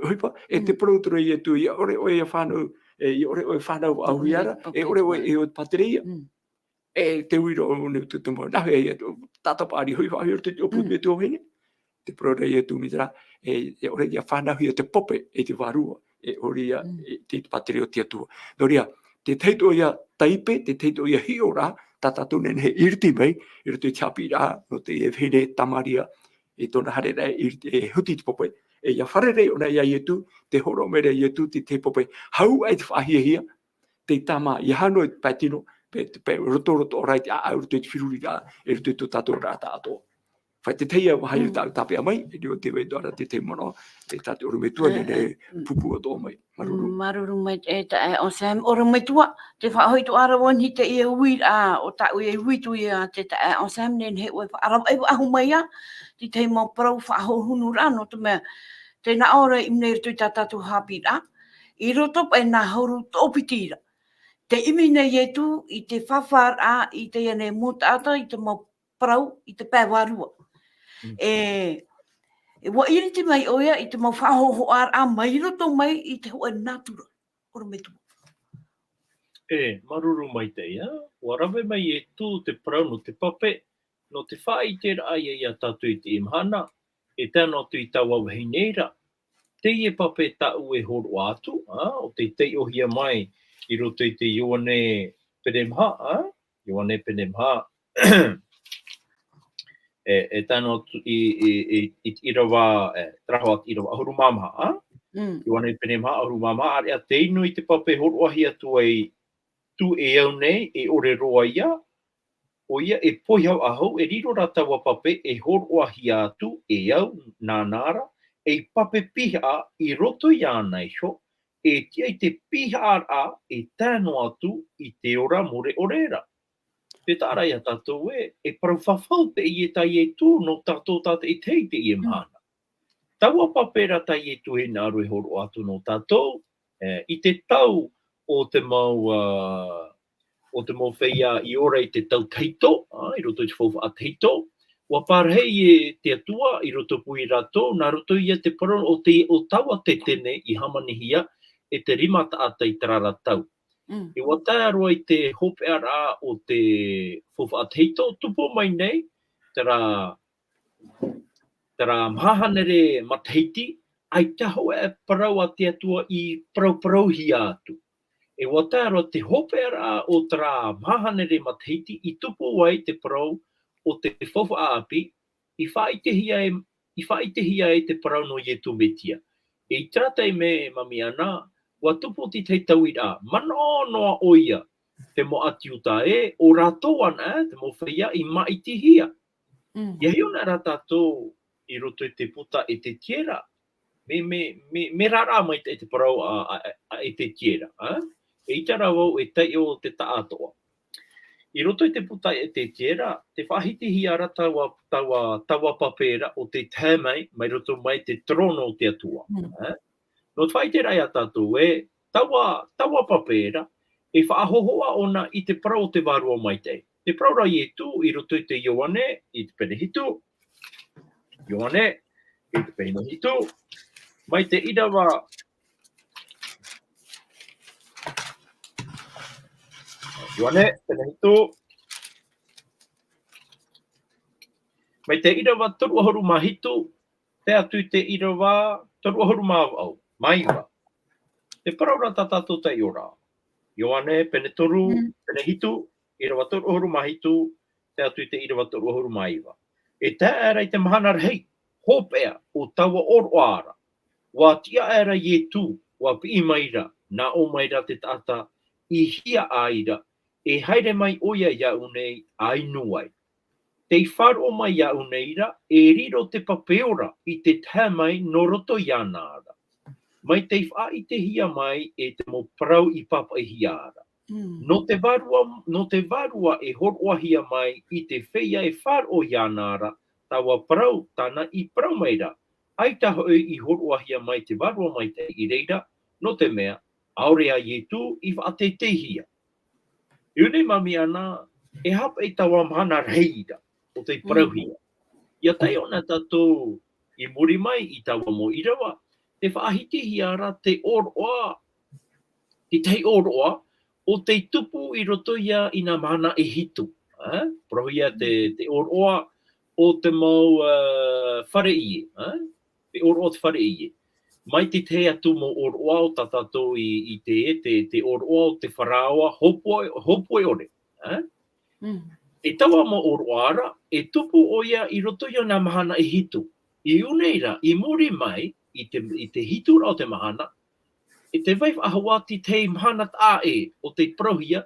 ʻohipa, e te Mm. parau atu ra Ietu, ʻia ʻore ʻoe ʻia fānau, e, ʻia ʻore ʻoe fānau ʻāuiʻa ra, e ʻore ʻoe e ʻo te pātireia. Mm. E te uiraʻa o Nikotemo, nā hea ia, tātapaʻari hoʻi, faʻahoʻi i roto i te ʻōpū Mm. Metua vahine. Te parau ra Ietu mai terā, e, e ʻore ʻia fānauhia te pape, e te vārua, e ʻore ia, Mm. e te, te pātireia o te Atua. Nō reira, te tahi atoʻa ïa taipe, te tahi atoʻa ïa hiʻoraʻa, tā tātou e nehenehe e ʻiriti mai, i roto i te haʻapiʻiraʻa, nō te vahine Tamaria, i tōna haereraʻa, i, e huti i te pape, e ʻia fārerei ʻōna iā Ietu, tē hōroʻa mai ra Ietu, te, te pape, hau aʻe te faʻahiahia, tei tāmā, ʻia hau noa i te pae tino, pe, pe roto, roto ʻoia i te ʻāʻau, roto i te feruriraʻa, e roto i tō tātou oraraʻa tāʻātoʻa. Faʻaʻite teie vāhi Mm. tāʻu tāpeʻa mai, e riro te vai atoʻa ra te tahi manaʻo, e tā te ʻorometua E, nehenehe e, mm. pūpū atoʻa mai. Māuruuru. Māuruuru maitaʻi e taeaʻe Sam, ʻorometua, tē faʻahoʻi atoʻa ra vau i teie uiraʻa, ʻo tāʻu e ui atu ïa te taeaʻe Sam, nehenehe ʻoe e faʻaravaʻi faʻahou mai ïa, te tahi mau parau faʻahōhonu ra, nō te mea, tē nā ʻō ra i ʻimi nei i roto i tā tātou haʻapiʻiraʻa, i roto paʻi nā huru toʻopiti ra. Tē ʻimi nei Ietu i te fafaraʻa i teie nei mau taʻata, i te mau parau, i te pae vārua. Mm. E, e ʻua ʻiriti mai ʻoia i te mau faʻahōhoʻaraʻa mai roto mai i te hōʻē nātura. ʻOrometua. E, māuruuru maitaʻi, ā, ʻua rave mai Ietu te parau nō te pape, nō te faʻaʻiteraʻa ïa iā tātou i teie mahana, e tae noa atu i taua vahine ra. Teie pape tāʻu e hōroʻa atu, ā, ʻo tei taiʻohia mai i roto i te Ioane pene maha, ā, Ioane pene maha. E, e tae noa atu i, i, i, i te ʻīrava, e, terā hoʻi te ʻīrava ʻahuru mā maha, ā? Mm. Ioane pene maha, ʻahuru mā maha, ʻāreʻa tē inu i te pape e hōroʻahia atu ai, tū e au nei, e ʻore roa ïa, ʻoia e poihaʻa faʻahou, e riro rā taua pape e hōroʻahia atu e au, nāna ra, ei pape pihaʻa i roto iāna iho, e tiʻa i te pihaʻaraʻa e tae noa atu i te ora mure ʻore ra. Tē taʻa ra iā tātou ē, e parau fafau teie tā Ietu nō tātou tātaʻitahi i teie Mm. mahana. Taua pape ra tā Ietu e hinaʻaro e hōroʻa atu nō tātou, e, i te tau o te mau, ā, o te mau feiā i ora i te tau tahito, ā, i roto i te faufaʻa tahito. ʻUa parahi e te Atua i roto pū ia rātou, nā roto ia te parau o te, o taua tetene i hāmanihia e te rima taʻata i terā ra tau. Mm. E ʻua tae roa i te hopeʻaraʻa o te faufaʻa tahito, tupu mai nei, terā, terā maha hānere matahiti, ʻaita hōʻē parau a te Atua i parauparauhia atu. E ʻua tae roa te hopeʻaraʻa o terā maha hānere matahiti i tupu ai te parau o te faufaʻa ʻāpī, i faʻaʻitehia e, i faʻaʻitehia e te parau nō Ietu Metia. E i terā taime, Mami Ana, ʻua tupu te tahi tauiraʻa, manaʻo noa ʻoia, te mau ʻāti Iuta ē, ʻo rātou anaʻe, te mau feiā i māʻitihia. Mm. ʻIa hiʻo na rā tātou i roto i te puta Ezekiela. Mea, mea, mea, mea rarahi maitaʻi te parau a, a, a, a Ezekiela, ā? Eʻita rā vau e taiʻo te taʻatoʻa. I roto i te puta Ezekiela, tē faʻahitihia ra taua, taua, taua pape ra ʻo tē tae mai, mai roto mai te terōno o te Atua, Mm. ā? Nō te faʻaʻiteraʻa iā tātou ē, taua, taua pape ra, e faʻahōhoʻa ʻōna i te parau o te Vārua Maitaʻi. Te parau ra Ietu i roto i te Ioane, i te pene hitu. Ioane, i te pene hitu. Mai te ʻīrava, Ioane, pene hitu. Mai te ʻīrava toru ʻahuru mā hitu, tae atu i te ʻīrava toru ʻahuru mā vaʻu, mā iva. Te parau ra tā tātou taiʻoraʻa. Ioane, pene toru, Mm. pene hitu, ʻīrava toru ʻahuru mā hitu, tae atu i te ʻīrava toru ʻahuru mā iva. E tae aʻera i te mahana rahi, hopeʻa, ʻo taua ʻōroʻa ra. ʻUa tiʻa aʻera Ietu, ʻua piʻi mai ra, nā ʻō mai ra te taʻata i hiaʻai ra, e haere mai ʻoia iāʻu nei, ʻa inu ai. Tei faʻaroʻo mai iāʻu nei ra, e riro te pape ora i te tae mai nō roto iāna ra. Mai tei faʻaʻitehia mai e te mau parau i pāpaʻihia ra. Mm. Nō te vārua, nō te vārua e hōroʻahia mai i te feiā e faʻaroʻo iāna ra, taua parau, tāna i parau mai ra. ʻAita hoʻi i hōroʻahia mai te vārua maitaʻi i reira, nō te mea, ʻaore a Ietu i faʻateiteihia. I ʻō nei Mamiana, e aha paʻi taua mahana rahi ra, ʻo tei Mm. parauhia. ʻIa taiʻo na tātou i muri mai i taua mau ʻīrava, tē faʻahitihia ra te ʻōroʻa, te tahi ʻōroʻa, ʻo tei tupu i roto ia i nā mahana e hitu. Ā? Parauhia te, te ʻōroʻa ʻo te mau, ā, fare ʻie, ā? Te ʻōroʻa ʻo te fare ʻie. Mai te tahi atu mau ʻōroʻa ʻo tā tātou i, i te, te, te ʻōroʻa ʻo te Faraoa, hōpoi, hōpoi ʻore. Ā? Mm. E taua mau ʻōroʻa ra, e tupu ʻoia i roto ia nā mahana e hitu. I ʻō nei ra, i muri mai, i te, i te hitu ra o te mahana, e te vai faʻahou atu i te mahana taʻa ʻē, ʻo tei parauhia,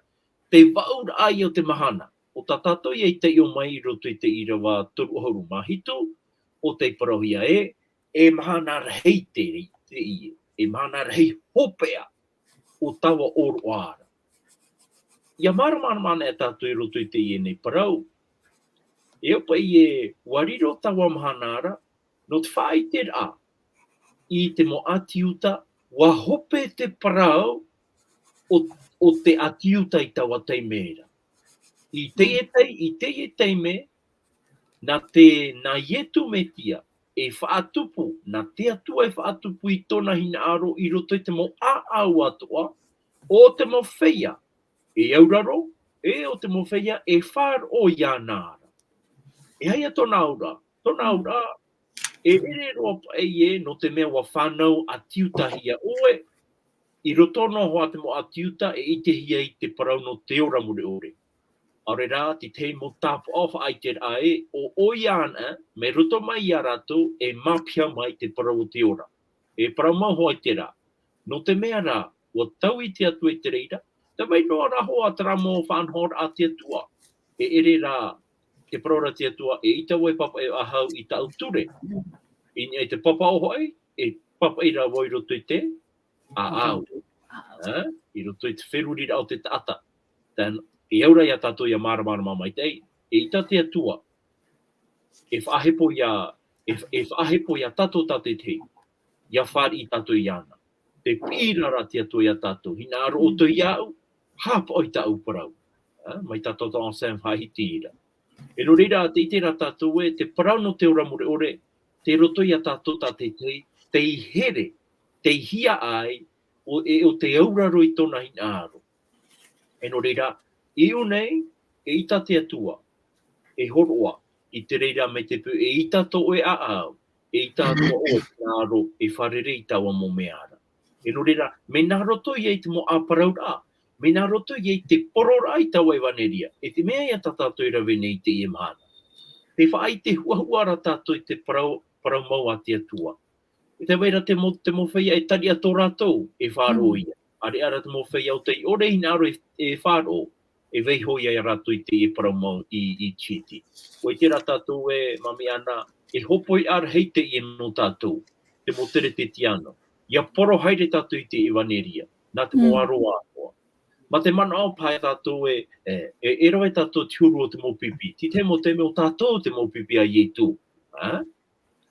te vaʻuraʻa ia o te mahana. ʻO tā tātou ia i taiʻo mai i roto i te ʻīrava toru ʻahuru mā hitu, ʻo tei parauhia ē, e mahana rahi te, te ʻie, e mahana rahi hopeʻa, ʻo taua ʻōroʻa ra. ʻIa māramarama ana e tātou i roto i teie nei parau. E au paʻi ē, ʻua riro taua mahana ra, nō te faʻaʻiteraʻa i te mau ʻāti Iuta, ʻua hope te parau o, o te ʻāti Iuta i taua taime ra. I teie tai-, i teie taime, nā te, nā Ietu Metia e faʻatupu, nā te Atua e faʻatupu i tōna hinaʻaro i roto i te mau ʻāʻau atoʻa, o te mau feiā e auraro, e o te mau feiā e faʻaroʻo iāna ra. E aha ia tōna auraʻa? Tōna auraʻa, e ʻere roa paʻi ē, nō te mea ʻua fānau ʻāti Iuta hia ʻoe, i roto noa hoʻi te mau ʻāti Iuta e ʻitehia i te parau nō te ora mure ʻore. ʻAore rā, te tahi mau tāpaʻo faʻaʻiteraʻa ē, ʻo, ʻoia anaʻe, mai roto mai ia rātou, e māpiha mai te parau o te ora. E parau mau hoʻi terā. Nō te mea rā, ʻua taui te Atua i te reira, tē vai noa ra hoʻi terā mau faʻanahoraʻa a te Atua. E ʻere rā, te parau ra te Atua, eʻita vau e pāpaʻi faʻahou i tāʻu ture. I niʻa i te papaʻo hoʻi, e pāpaʻi rā vau i roto i te ʻāʻau. Ā, i roto i te feruriraʻa o te taʻata. Tē, e au ra ia tātou ʻia māramarama maitaʻi, eʻita te Atua e faʻahepo ia, e, e faʻahepo ia tātou tātaʻitahi, ʻia fāriʻi tātou iāna. Tē piʻi ra ra te Atua ia tātou, hinaʻaro ʻoutou iāʻu, haʻapaʻo i tāʻu parau. Ā, mai tā Doctor Anselme faʻahiti ra. E nō reira, tē ʻite ra tātou ē, te parau nō te ora mure ʻore, tei roto ia tātou tātaʻitahi, tei here, tei hiaʻai, ʻo, e, ʻo tei auraro i tōna hinaʻaro. E nō reira, i ʻō nei, eʻita te Atua e hōroʻa i te reira mai te peu, eʻita tō ʻoe ʻāʻau, eʻita atoʻa ʻoe hinaʻaro e fārerei i taua mau mea ra. E nō reira, mea nā roto ia i te mau ʻāparauraʻa, mea nā roto ia i te pororaʻa i taua ʻevaneria, e te mea ia tā tātou e rave nei i teie mahana. Tē faʻaʻite huʻahuʻa ra tātou i te parau, parau mau a te Atua. E tē vai ra te mau, te mau feiā e tariʻa tō rātou e faʻaroʻo ia. ʻAreʻa rā te mau feiā ʻo tei ʻore hinaʻaro e, e faʻaroʻo, e vaiiho ia rātou i teie parau mau i, i Tītī. ʻUa ʻite ra tātou ē, Mamiana, e hōpoiʻa rahi teie nō tātou, te mau Teretetiano. ʻIa poro haere tātou i te ʻevaneria, nā te mau aroha atoʻa. Mā te manaʻo paha tātou ē, e, e, e rave tātou te huru o te mau pipi. Te tahi mau taime ʻo tātou te mau pipi a Ietu. Ā?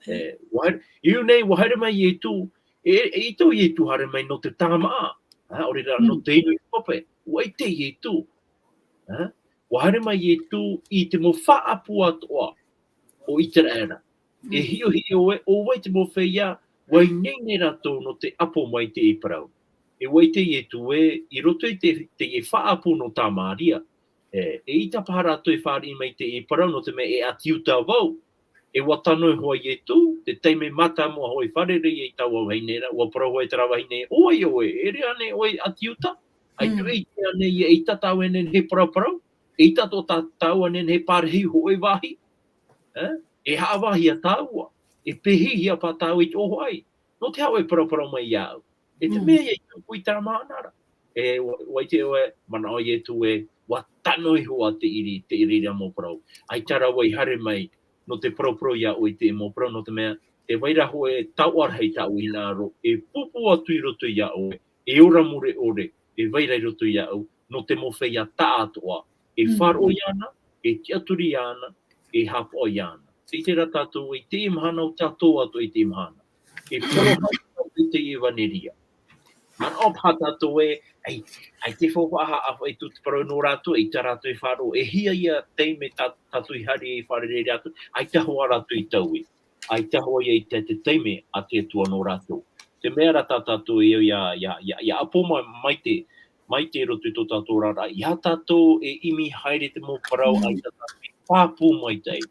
E, ʻua haere, i ʻō nei, ʻua haere mai Ietu, e, e ʻita Ietu haere mai nō te tāmaʻa, ā, ʻaore rā, nō te inu i te pape, ʻua ʻite Ietu, ā, ʻua haere mai Ietu i te mau faʻaʻapu atoʻa o ʻĪteraʻera. E hiʻohiʻo ē, ʻo vai te mau feiā, ʻua ineine rātou nō te ʻapo mai i teie parau. E ʻua ʻite Ietu ē, i roto i te, te faʻaʻapu nō Tamaria, e, eʻita paha rātou e fāriʻi mai i teie parau, nō te mea e ʻāti Iuta vau. E ʻua tano iho ā Ietu, te taime mātāmua hoʻi e fārerei ai i taua vahine ra, ʻua parau hoʻi terā vahine, ʻo vai ʻoe, e ʻere ānei ʻoe ʻāti Iuta? ʻAita e ʻite ānei ʻia ʻita tāʻu e nehenehe e paraparau? E ʻaita atoʻa tā, tāua nehenehe e pārahi hōʻē vāhi. E? E haʻavāhia tāua. E pēhihia pā tāua i te ʻōfaʻi. Nō te aha ʻoe e paraparau mai iāʻu? E te Mm. mea ia i tupu i terā mahana ra. E, ʻua, ʻua ʻite ʻoe, manaʻo Ietu ē, ʻua tano iho ā te ʻiri, te ʻiriʻiri mau parau. ʻAita rāua i haere mai, nō te paraparau iā ʻoe i te mau parau, nō te mea, e vai ra hōʻē taoʻa rahi tāʻu i hinaʻaro, e pūpū atu i roto iā ʻoe, e ora mure ʻore, e vai ra i roto iāʻu, nō te mau feiā taʻatoʻa, e Mm. faʻaroʻo iāna, e tiʻaturi iāna, e haʻapaʻo iāna. Tē ʻite ra tātou i teie mahana ʻo tātou atoʻa i teie mahana. E porohai i te ʻevaneria. Manaʻo paha tātou ē, ʻaita, ʻaita e faufaʻa haʻapaʻo i tū te parau nō rātou, ʻaita rātou e faʻaroʻo, e hia ia taime tā, tātou i haere i fārerei rātou, ʻaita hoʻi rātou i taui. ʻAita hoʻi ia i te, te taime a te Atua nō rātou. Te mea ra tā tātou e au ia, ia, ia, ia ʻapo mai, mai te, mai te roto i tō tātou oraraʻa, ia tātou e ʻimi haere te mau parau, Mm. ʻaita tātou e pāpū maitaʻi.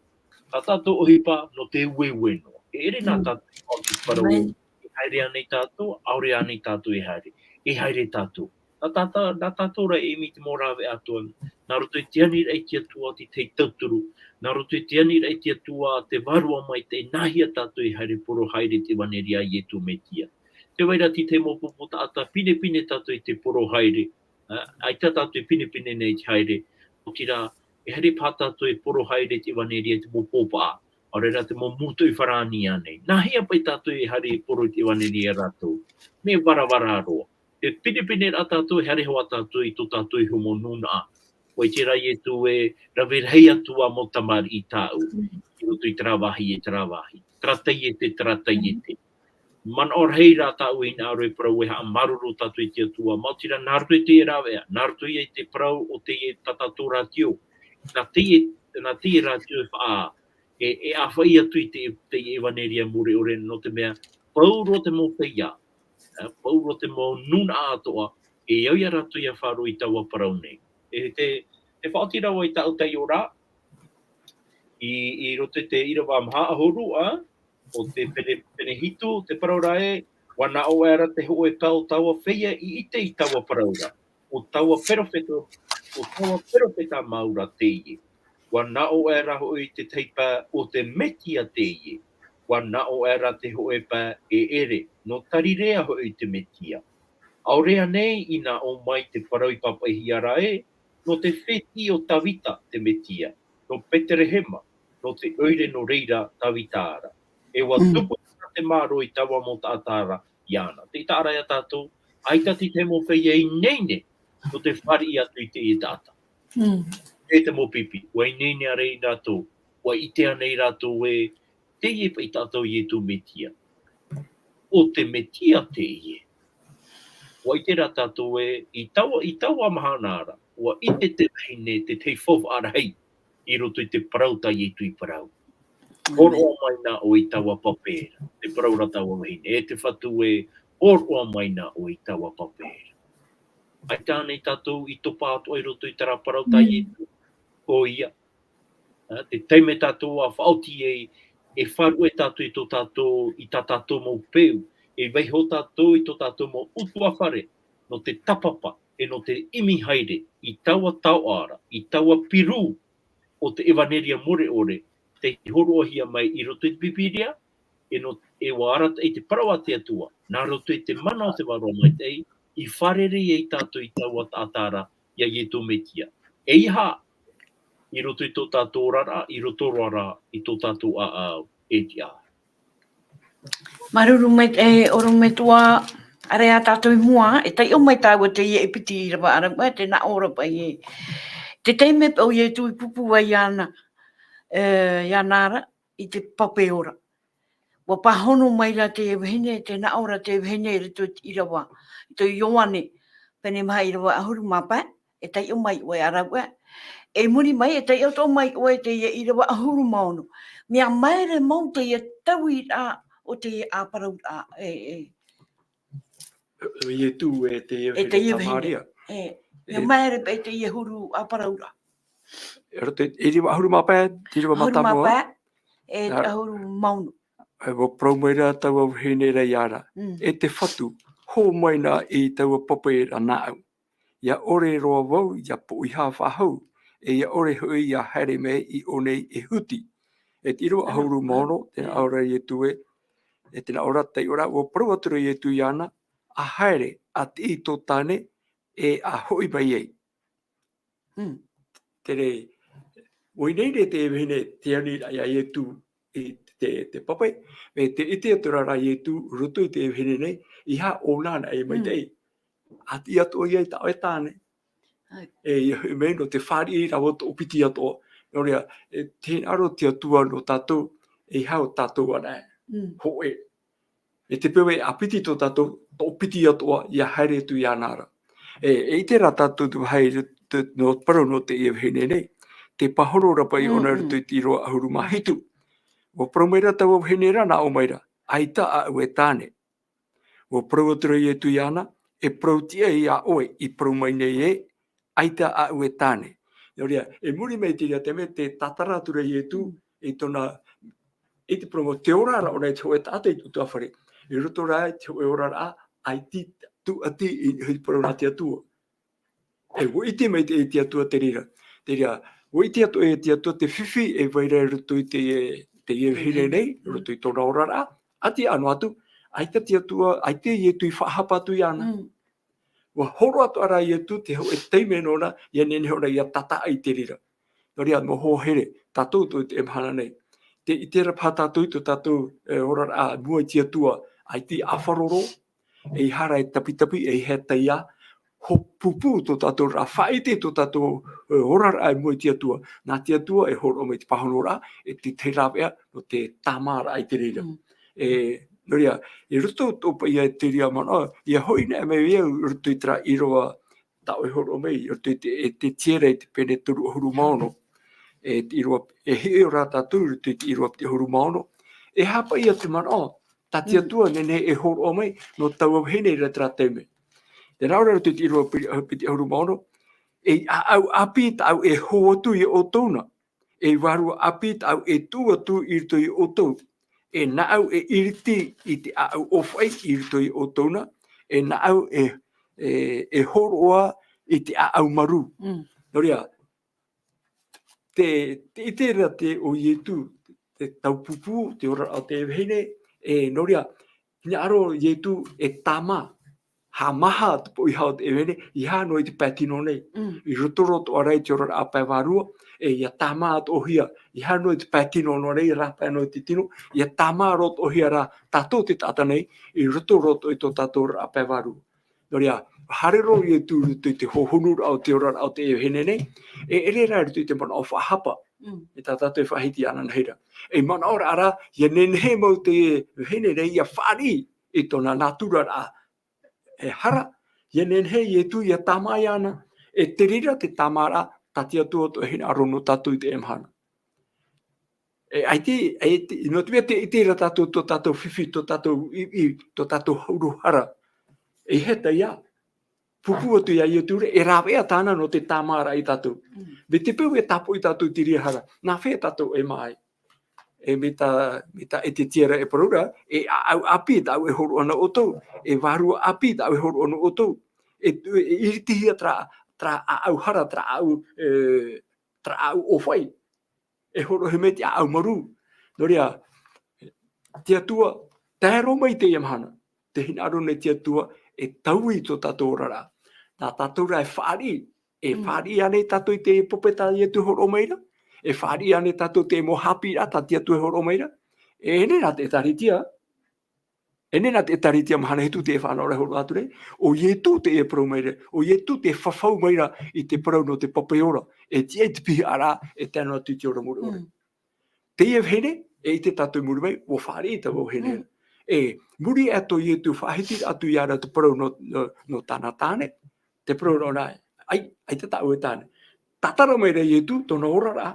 Tā tātou ʻohipa nō te ueue noa. E ʻere nā Mm. tātou i faʻaoti parau, Amen. e haere ānei tātou, ʻaore ānei tātou e haere. E haere tātou. Nā tātou, nā tātou rā e ʻimi te mau rāveʻa atoʻa. Nā roto i te aniraʻa i te Atua te tahi tauturu. Nā roto i te aniraʻa i te Atua te Vārua Maitaʻi, nāhea tātou e haere poro haere te ʻevaneria a Ietu Metia. Tē vai ra te tahi mau pupu taʻata pinepine tātou i te poro haere. Ā, ʻaita tātou e pinepine nei i te haere. Otirā, e haere paha tātou e poro haere te ʻevaneria i te mau pōpaʻa. ʻAore rā te mau mūtoʻi farāni ānei. Nāhea paʻi tātou e haere e poro i te ʻevaneria iā rātou? Mea varavara roa. E pinepine rā tātou, e haere hoʻi tātou i tō tātou iho mau nūnaʻa. ʻUa ʻite rā Ietu ē, rave rahi atu ā mau tamariʻi tāʻu, Mm. i roto i terā vāhi, e terā vāhi. Terā taiete, terā taiete. Manaʻo rahi rā tāʻu i hinaʻaro e parau ē haʻamāuruuru tātou i te Atua. Maoti rā, nā roto i teie rāveʻa, nā roto ia i te parau o teie tā tātou rātio. Nā teie, nā teie rātio e faʻa, e, e ʻāfaʻi atu i te, te ʻevaneria mure ʻore, nō te mea, pauroa te mau feiā, ā, pauroa te mau nūnaʻa atoʻa, e au ia rātou ia faʻaroʻo i taua parau nei. E te, te faʻaoti ra vau i tāʻu taiʻoraʻa, i, i roto i te ʻīrava maha ʻahuru, ā, ʻo te pene, pene hitu, te parau ra ē, ʻua nā ʻō aʻera te hōʻē pae o taua feiā i ʻite i taua parau ra. ʻO taua perofeta, ʻo taua perofeta mau ra teie. ʻUa nā ʻō aʻera hoʻi te tahi pae ʻo te Metia teie. ʻUa nā ʻō aʻera te hōʻē pae e ʻere, nō Tarirea hoʻi te Metia. ʻAore ānei i nā ʻō mai te parau i pāpaʻihia ra ē, nō te fētiʻi o Tavita te Metia, nō Peterehema, nō te ʻoire nō reira Tavita ra. E ʻua Mm. tupu te mārō i taua mau taʻata ra iāna. Tē ʻite ra ia tātou, ʻaita te tahi mau feiā e ineine, nō te fāriʻi atu i teie taʻata. Mm. E te mau pipi, ʻua ineine ānei rātou, ʻua ʻite ānei rātou ē, teie paʻi tātou Ietu Metia. ʻO te Metia teie. ʻUa ʻite rā tātou ē, i taua, i taua mahana ra, ʻua ʻite te vahine te tahi faufaʻa rahi i roto i te parau tā Ietu i parau. Amen. Hōroʻa mai nā ʻoe i taua pape ra, te parau ra taua vahine, e te Fatu ē, hōroʻa mai nā ʻoe i taua pape ra. ʻAita ānei tātou i topa atoʻa i roto i terā parau tā Mm. Ietu? ʻOia. Ā, te taime tātou ʻa faʻaoti ai, e faʻaruʻe tātou i tō tātou, i tā tātou mau peu, e vaiiho tātou i tō tātou mau ʻutuāfare, nō te tāpapa, e nō te ʻimi haere, i taua taoʻa ra, i taua pirū o te ʻevaneria mure ʻore, tei hōroʻahia mai i roto i te Pīpīria, e nō, e ʻua arataʻi te parau a te Atua, nā roto i te mana o te Vārua Maitaʻi, i fārerei ai tātou i taua taʻata ra, ia Ietu Metia. ʻEiaha, i roto i tō tātou oraraʻa, i roto roa rā, i tō tātou ʻāʻau, e tiʻa. Māuruuru maitaʻi, e ʻorometua, ʻāreʻa tātou i mua, e taiʻo mai tāua teie e piti ʻīrava ʻāraʻua, tē nā ʻō ra paʻi ē. Te taime paʻi ʻo Ietu i pūpū ai iāna, e, iāna ra, i te pape ora. ʻUa pāhono mai ra te vahine, tē nā ʻō ra te vahine i roto i te ʻīrava, i te Ioane, pene maha ʻīrava ʻahuru mā pae, e taiʻo mai ʻoe ʻāraʻua. E muri mai, e taiʻo atoʻa mai ʻoe i teie ʻīrava ʻahuru mā ono. Mea māere mau teie tauiraʻa o teie ʻāparauraʻa, e, e. ʻO Ietu e teie E vahine teie vahine. Samaria. E, mea E māere paʻi teie huru ʻāparauraʻa. E roto i te ʻīrava ʻahuru mā pae, te ʻīrava mātāmua. ʻAhuru mā pae, e te ʻahuru mā ono. E ʻua parau mai ra taua vahine ra iāna. Mm. E te Fatu, hō mai na i taua pape ra nāʻu. ʻIa ʻore roa vau, ʻia poʻihā faʻahou, e ia ʻore hoʻi ia haere mai i ʻō nei e huti. E te ʻīrava ʻahuru mā ono, tē nā ʻō ra Ietu ē, e tē nā ʻō ra te taiʻoraʻa, ʻua parau atu ra Ietu iāna, ʻa haere, ʻa tiʻi tō tāne, e ʻa hoʻi mai ai. Mm. Terā, ʻua ineine te vahine, tē ani ra ia Ietu i te, te pape, mea tē ʻite atu ra ra Ietu, roto i te vahine nei, ʻeiaha ʻōna anaʻe e maitaʻi. Mm. ʻA tiʻi atoʻa ia i tā ʻoe tāne. Hai. E, ia hoʻi mai nō te fāriʻi rāua toʻopiti atoʻa. Nō reira, e, tē hinaʻaro te Atua nō tātou, ʻeiaha ʻo tātou anaʻe. Mm. Hōʻē. E te peu ē ʻa piti tō tātou, toʻopiti atoʻa, ia haere atu iāna ra. E, e ʻite ra tātou te vāhi te, nō parau nō teie vahine nei. Tē pāhono ra paʻi ʻōna i roto i te ʻīrava ʻahuru mā hitu. ʻUa parau mai ra taua vahine ra, nā ʻō mai ra, ʻaita aʻu e tāne. ʻUa parau atu ra Ietu iāna, e parau tiʻa ia ʻoe i parau mai nei ē, ʻaita aʻu e tāne. Nō reira, i muri mai i terā taime, tē tātara atu ra Ietu, i tōna, i te parau mau, te oraraʻa ʻōna i te hōʻē taʻata i te ʻutuāfare. I roto rā i te hōʻē oraraʻa, ʻaita tūʻati i niʻa i te parau nā te Atua. E, ʻua ʻite maitaʻi te Atua te reira. Te reira, ʻua ʻite atoʻa e te Atua te fifi e vai ra i roto i te, te vahine nei, i roto i tōna oraraʻa, ʻati ʻano atu, ʻaita te Atua, ʻaita Ietu i faʻahapa atu iāna. Mm. ʻUa hōroʻa atoʻa ra Ietu te hōʻē taime nōna, ia nehenehe ʻōna ia tātaʻi i te reira. Nō reira, mau hoa here, tātou tō te mahana nei. Tē ʻite ra paha tātou i tō tātou, e, oraraʻa i mua i te Atua, ʻaita e ʻāfaroro, ʻeiaha ra e tapitapi, ʻeiaha e taiā, hō pūpū tō tātou ra, faʻaʻite tō tātou, e, oraraʻa i mua i te Atua. Nā te Atua e hōroʻa mai te pāhonoraʻa, e te, te rāveʻa, nō te tāmāraʻa i te reira. Mm. E, nō reira, i roto atoʻa paʻi ia i terā manaʻo, ia hoʻi anaʻe mai au i roto i terā ʻīrava tā ʻoe i hōroʻa mai, i roto i te, Etiera i te pene toru ʻahuru mā ono. E te ʻīrava, e hiʻo ra tātou i roto i te ʻīrava piti ʻahuru mā ono. E aha paʻi ia te manaʻo, tā te Atua nehenehe e hōroʻa mai, nō taua vahine i terā taime. Tē nā ʻō ra i roto i te ʻīrava piti, piti ʻahuru mā ono, ei ʻāʻau ʻāpī tāʻu e hō atu ia ʻoutou na. Ei vārua ʻāpī tāʻu e tuʻu atu i roto ia ʻoutou. E nāʻu e ʻiriti i te ʻāʻau ʻōfaʻi i roto ia ʻoutou na. E nāʻu e, e, e hōroʻa i te ʻāʻau marū. Mm. Nō reira, te, tē ʻite ra te, ʻo Ietu, te taupupū, te oraraʻa o te vahine, e, nō reira, hinaʻaro Ietu e tāmā, haʻamāha te poʻihā o te vahine, ʻeiaha noa i te pae tino nei. Mm. I roto roa atoʻa ra i te oraraʻa pae vārua, e ia tāmā atoʻahia, ʻeiaha noa i te pae tino noa nei, rāpae noa i te tino, ia tāmā roa atoʻahia ra tātou te taʻata nei, i roto roa atoʻa i tō tātou oraraʻa pae vārua. Nō reira, haere roa Ietu i roto i te hōhonuraʻa o te oraraʻa o te vahine nei, e ʻere rā i roto i te manaʻo faʻahapa, mm, e tā tātou e faʻahiti ananahi ra. E manaʻo ra ra, ia nehenehe mau te vahine nei, ia fāriʻi i tōna nātura ra, e hara, ia nehenehe Ietu ia tāmā iāna, e te reira te tāmāraʻa, tā te Atua atoʻa e hinaʻaro nō tātou i teie mahana. E, ʻaita, e, te, nō te mea tē ʻite ra tātou, tō tātou fifi, tō tātou ʻī, ʻī, tō tātou huru hara. E hē taiā, pūpū atu ia Ietu ra, e rāveʻa tāna nō te tāmāraʻa ia tātou. Mm. Mai te peu e tāpoʻi tātou i te reira hara, nā hea tātou e mā ai? E mai tā, mai tā Etiera e parau ra, e ʻāʻau ʻāpī tāʻu e hōroʻa na ʻoutou, e vārua ʻāpī tāʻu e hōroʻa na ʻoutou. E, e, e ʻiritihia terā, terā ʻāʻau hara, terā ʻāʻau, e, terā ʻāʻau ʻōfaʻi. E hōroʻahia mai te ʻāʻau marū. Nō reira, te Atua, tae roa mai i teie mahana, tē hinaʻaro nei te Atua e taui i tō tātou oraraʻa. Nā tātou rā e fāriʻi, e, mm, fāriʻi ānei tātou i te pape tā Ietu e hōroʻa mai ra? E fāriʻi ānei tātou i te mau haʻapiʻiraʻa tā te Atua e hōroʻa mai ra? E, ʻeʻere nā te ʻĒtārētia, ʻeʻere nā te ʻĒtārētia mahana hitu tē fānaʻo ra e hōroʻa atu nei, ʻo Ietu tē parau mai ra, ʻo Ietu tē fafau mai ra i te parau nō te pape ora, e tiʻa i te pihaʻaraʻa, e tae noa atu i te ora mure ʻore. Mm. Teie vahine, e ʻite tātou i muri mai, ʻua fāriʻi taua vahine. Mm. E, muri aʻe tō Ietu faʻahiti atu ia ra te parau nō, nō, nō tāna tāne, te parau nōna, ʻai, ʻaita tāʻu e tāne. Tātara mai ra Ietu, tōna oraraʻa,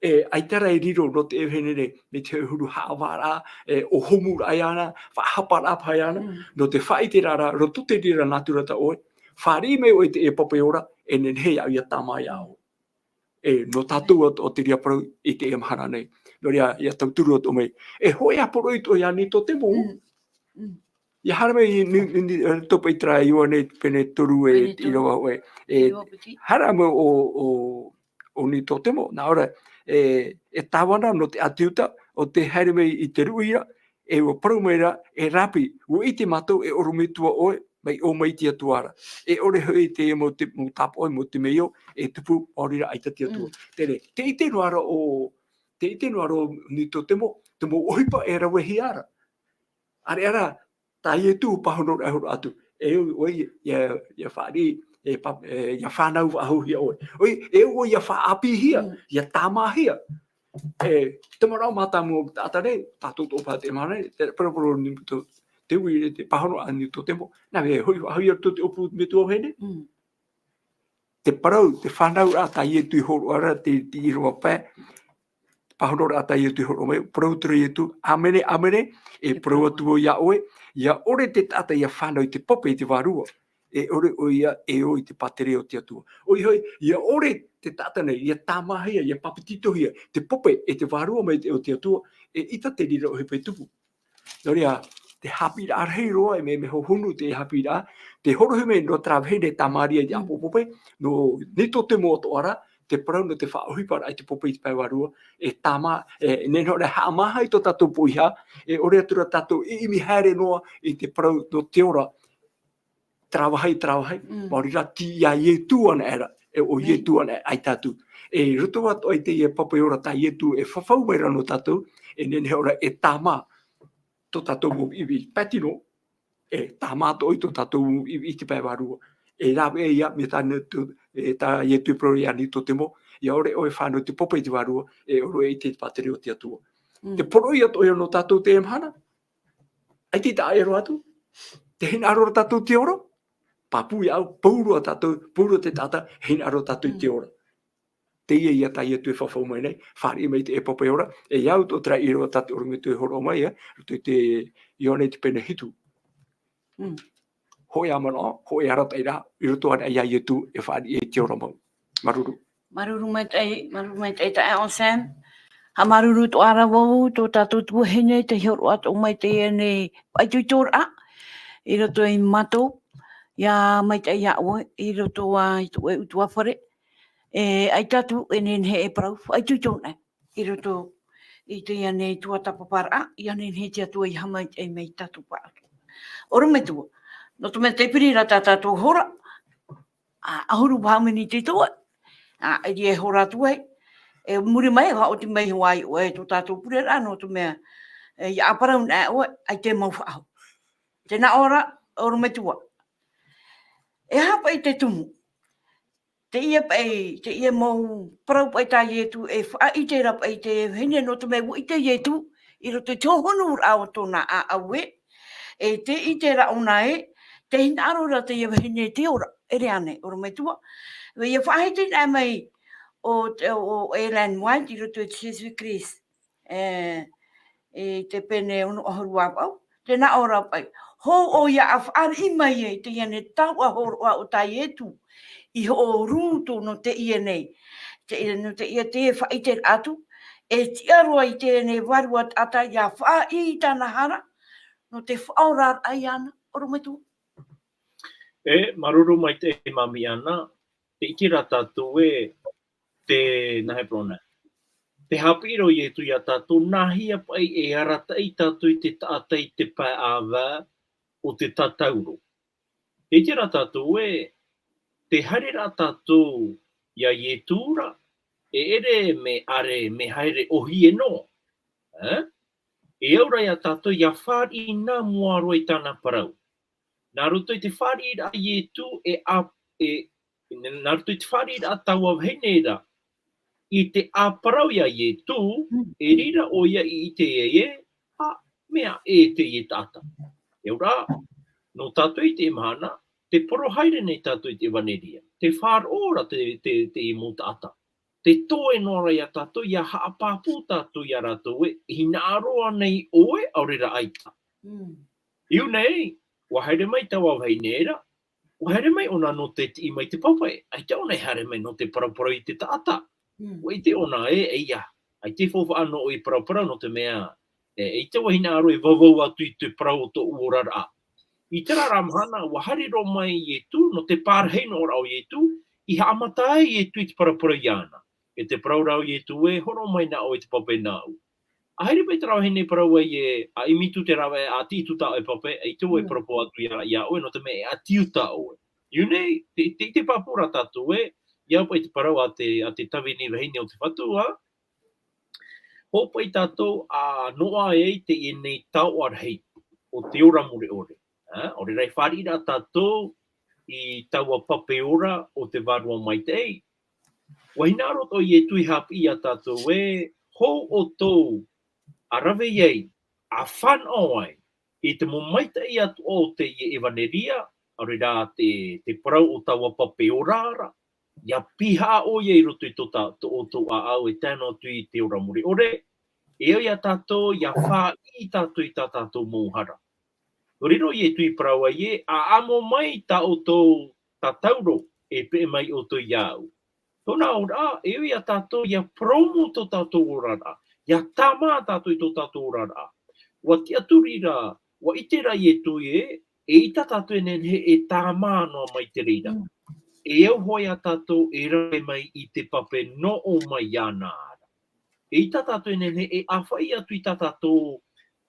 e, ʻaita rā e riro nō te vahine nei, mai te huru haʻavāraʻa, e, ʻōhomuraʻa iāna, faʻahaparaʻa paha iāna, mm, nō te faʻaʻiteraʻa ra, roto i te reira nātura tā ʻoe, fāriʻi mai ʻoe i te pape ora, e nehenehe iāʻu ia tāmā iā ʻoe. E, nō tātou atoʻa te reira parau i teie mahana nei. Nō reira, ʻia tauturu atoʻa mai. E hōʻē ā poroʻi atoʻa ia Nikotemo. Mm. Mm. ʻIa haere mai i, ni, ni, e, topa i terā Ioane pene toru e, pene toru, ʻīrava hōʻē. E, ʻīrava piti. Haere mai ʻo, ʻo, o Nikotemo, nā ʻō ra, e, e tāvana nō te ʻĀti Iuta, ʻo tē haere mai i te ruʻi ra, e ʻua parau mai ra, e Rāpi, ʻua ʻite mātou e ʻorometua ʻoe, mai ʻō mai i te Atua ra. E ʻore hoʻi te mau te, mau tāpaʻo, mau temeio, e tupu, maori rā ʻaita te Atua. Mm. Terā, tē ʻite noa ra ʻo, tē ʻite noa ra ʻo Nikotemo, te mau ʻohipa e ravehia ra. ʻĀreʻa rā, tā Ietu pāhono ra e hōroʻa atu. E au ʻoe ʻia, ʻia fāriʻi, e pa-, e, ʻia fānau faʻahouhia ʻoe. ʻOi, e au ʻoe ʻia faʻaʻāpīhia, Mm. ʻia tāmāhia. E, te manaʻo mātāmua taʻata nei, tātou tō pā te mana nei, te parapara ni to, te ui, te pāhono a Nikotemo. Nā, e hoʻi, hoʻi atu te ʻōpū metua vahine. Mm. Te parau, te fānau ra tā Ietu i hōroʻa ra, te, te ʻīrava pae. Pāhono ra tā Ietu i hōroʻa mai, parau atu ra Ietu, ʻĀmene, ʻāmene, e E parau parau. atu vau iā ʻoe, ʻia ʻore te taʻata ʻia fānau i te pape i te vārua, e ʻore ʻoia e ō i te pātireia o te Atua. ʻOia hoʻi, ʻia ʻore te taʻata nei, ʻia tāmāhia, ʻia pāpetitohia, te pape e te vārua mai te, o te Atua, eʻita te reira ʻohipa e tupu. Nō reira, te haʻapiʻiraʻa rahi roa, e mea, mea hohonu te haʻapiʻiraʻa, te hōroʻahia mai nō terā vahine tā Maria i te Mm. ʻāpoʻo pape, nō Nikotemo atoʻa ra, te parau nō te faʻaʻohiparaʻa i te pape i te pae vārua, e tāmā, e, nehenehe ʻo te haʻamāha i tō tātou poʻihā, e ʻore atu ra tātou e ʻimi haere noa i te parau nō te ora, terā vāhi, terā vāhi, Mm. maori rā, tei iā Ietu anaʻe ra, e ʻo Nei. Ietu anaʻe, ʻaita atu. E roto atoʻa i teie pape ora tā Ietu e fafau mai ra nō tātou, e nehenehe ʻo te ora e tāmā tō tātou mau viʻiviʻi. Pae tino, e tāmā atoʻa i tō tātou mau viʻiviʻi i te pae vārua. E rave ïa, mai tā Ietu, e tā Ietu i parau iā Nikotemo, ʻia ʻore ʻoe e fānau i te pape i te vārua, e ʻore ʻoe e ʻite i te pātireia o te Atua. Mm. Te poroʻi atoʻa ïa nō tātou i teie mahana, ʻaita i taʻa ʻē roa atu, tē hinaʻaro ra tātou i te ora, pāpū iāʻu, pauroa tātou, pauroa te taʻata, hinaʻaro tātou i te Mm. ora. Teie ïa tā Ietu e fafau mai nei, fāriʻi mai i te pape ora, e au tō terā ʻīrava tā te ʻorometua i hōroʻa mai, ē, roto i te Ioane i te pene hitu. Mm. Hōʻē ā manaʻo, hōʻē arataʻiraʻa, i roto anaʻe iā Ietu e fāriʻi i te ora mau. Māuruuru. Māuruuru maitaʻi, māuruuru maitaʻi taeaʻe Sam. Haʻamāuruuru atoʻa ra vau, tō tātou tuahine, tei hōroʻa atoʻa mai i teie nei faʻaitoitoraʻa, i roto ia mātou, ʻia maitaʻi iā ʻoe, i roto ā i tō ʻoe ʻutuāfare. E, ʻaita atu e nehenehe e parau, faʻaitoito nei. I roto i teie nei tuatāpaparaʻa, ʻia nehenehe te Atua ʻia haʻamaitaʻi mai iā tātou pāʻatoʻa. ʻOrometua, nō te mea tē piri ra tā tātou hora, ā, ʻahuru paha miniti atoʻa, ā, e ʻere e hora atu ai, e muri mai, haʻaoti mai hoʻi ʻoe tō tātou pureraʻa, nō te mea, e, ʻia ʻāparau nei ʻoe, ʻaita e mau faʻahou. Tē nā ʻō ra, ʻorometua. E aha paʻi te tumu? Teie paʻi, teie mau parau paʻi tā Ietu e faʻaʻite ra paʻi i te vahine nō te mea ʻua ʻite Ietu i roto i te hohonuraʻa o tōna ʻāʻau ē, e tē ʻite ra ʻōna ē, tē hinaʻaro ra teie vahine i te ora, ʻere ānei, ʻorometua. ʻIa faʻahiti nei mai ʻo, ʻo Ellen White i roto i te Jésus-Christ. E, i te pene ono ʻahuru ā vaʻu, tē nā ʻō ra paʻi. Hou ʻoia ʻa fāriʻi mai ai i teie nei taoʻa hōroʻa o tā Ietu i hoʻo rū atu nō teie nei. Te, nō teie, teie faʻaʻiteraʻa atu, e tiʻa roa i teie nei vārua taʻata ʻia faʻaʻī i tāna hara, nō te faʻaoraraʻa iāna, ʻorometua. E, māuruuru maitaʻi māmī Ana, tē ʻite ra tātou ē, te, nā hea parau na. Tē haʻapiʻi ra ʻo Ietu iā tātou, nā hea paʻi e arataʻi tātou i te taʻata i te pae ʻāvae o te tatauro. Tē ʻite ra tātou ē, tē haere ra tātou iā Ietu ra, e ʻere mea ʻare, mea haere ʻōhie noa. Ē? E au ra iā tātou ʻia fāriʻi nā mua roa i tāna parau. Nā roto i te fāriʻiraʻa a Ietu e ʻā-, e, nā roto i te fāriʻiraʻa a taua vahine ra, i te ʻāparau iā Ietu, Mm. e riro ʻoia i ʻite ai ē, ā, mea ʻē teie taʻata. E au ra, nō tātou i teie mahana, tē poro haere nei tātou i te ʻevaneria, tē faʻaroʻo ra te, te, te mau taʻata. Tē toe noa ra iā tātou, ʻia haʻapāpū tātou iā rātou ē, e hinaʻaro ānei ʻoe, ʻaore rā ʻaita. Mm. I ʻō nei, ʻua haere mai taua vahine ra, ʻua haere mai ʻōna nō te tiʻi mai i te pape, ʻaita ʻōna i haere mai nō te paraparau i te taʻata. Mm. ʻUa ʻite ʻōna ē, e ʻia, ʻaita e faufaʻa noa ʻoe i paraparau nō te mea, e, ʻaita vau e hinaʻaro e vauvau atu i te parau o tōʻu oraraʻa. I terā ra mahana, ʻua haere roa mai Ietu, nō te parahi noa ra ʻo Ietu, i haʻamata ai Ietu i te paraparau iāna. E te parau ra ʻo Ietu ē, hōroʻa mai nā ʻoe i te pape nāʻu. ʻA haere paʻi te rāveʻa vahine parau ai ē, ʻa ʻimi atu te rāveʻa, ʻa tiʻi atu tā ʻoe pape, ʻeita vau e parau atu ia, ia ʻoe, nō te mea e ʻati atu tā ʻoe. Iu nei, te, te, te pāpū ra tātou ē, ia paʻi te parau a te, a te tāvini vahine o te Fatu, ā. Hōpoi tātou ʻa noaʻa ai teie nei taoʻa rahi o te ora mure ʻore. Ā, ʻaore rā e fāriʻi ra tātou i taua pape ora o te Vārua Maitaʻi. ʻUa hinaʻaro atoʻa Ietu e haʻapiʻi ia tātou ē, hou ʻoutou ʻa rave ai, ʻa fānaʻo ai, i te mau maitaʻi atoʻa o teie ʻevaneria, ʻaore rā te, te parau o taua pape ora ra, ʻia pihaʻa ʻoia i roto i tō tā, tō ʻoutou ʻāʻau e tae noa atu i te ora mure ʻore, e au ia tātou, ʻia fāʻi tātou i tā tātou mau hara. Nō reira ʻo Ietu i parau ai ē, ʻa ʻamo mai tā ʻoutou tatauro, e peʻe mai ʻoutou iāʻu. Tōna auraʻa, e au ia tātou, ʻia parau mau tō tātou oraraʻa, ʻia tāmā tātou i tō tātou oraraʻa. ʻUa tiʻaturi ra, ʻua ʻite ra Ietu ē, eʻita tātou e nehenehe e tāmā noa mai te reira. Mm. E au hoʻi ia tātou e rave mai i te pape nō ʻō mai iāna ra. Eʻita tātou e nehenehe e ʻāfaʻi atu i tā tātou,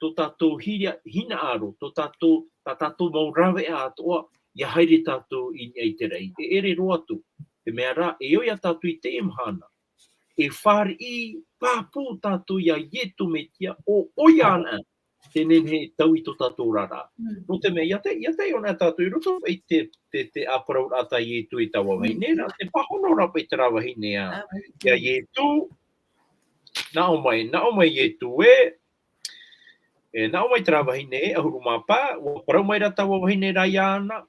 tō tātou hira-, hinaʻaro, tō tātou, tā tātou mau rāveʻa atoʻa, ʻia haere tātou i niʻa i te raʻi. E ʻere roa atu. Te mea rā, e au ia tātou i teie mahana, e fāriʻi pāpū tātou ia Ietu Metia, ʻo ʻoia anaʻe te nehenehe e taui tō tātou oraraʻa. Mm. Nō te mea, ʻia tae, ʻia tae anaʻe tātou i roto i te, te, te ʻāparauraʻa tā Ietu i taua vahine ra, te pāhono ra paʻi terā vahine ā, ā, ia Ietu, nā ʻō mai, nā ʻō mai Ietu ē, e, nā ʻō mai terā vahine ē, ʻahuru mā pae, ʻua parau mai ra taua vahine ra iāna,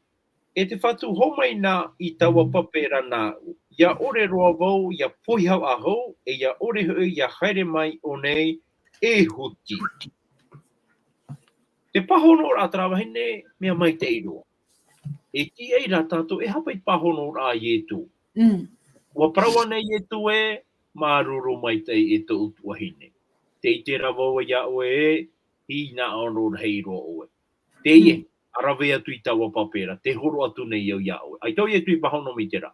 E te Fatu, hō mai na i taua pape ra nāʻu, ʻia ʻore roa vau ʻia pohe hau ā hau, e ʻia ʻore hoʻi ʻia haere mai ʻō nei e huti. Te pāhonoraʻa terā vahine, mea maitaʻi roa. E tiʻa ra tātou, e aha paʻi te pāhonoraʻa a Ietu. Mm. ʻUa parau anaʻe Ietu ē, māuruuru maitaʻi e tōʻu tuahine. Tē ʻite ra vau iā ʻoe ē, hinaʻaro rahi roa ʻoe. Teie, mm, ʻa rave atu i taua pape ra, tē hōroʻa atu nei au iā ʻoe. ʻAita ʻo Ietu i pāhono mai terā.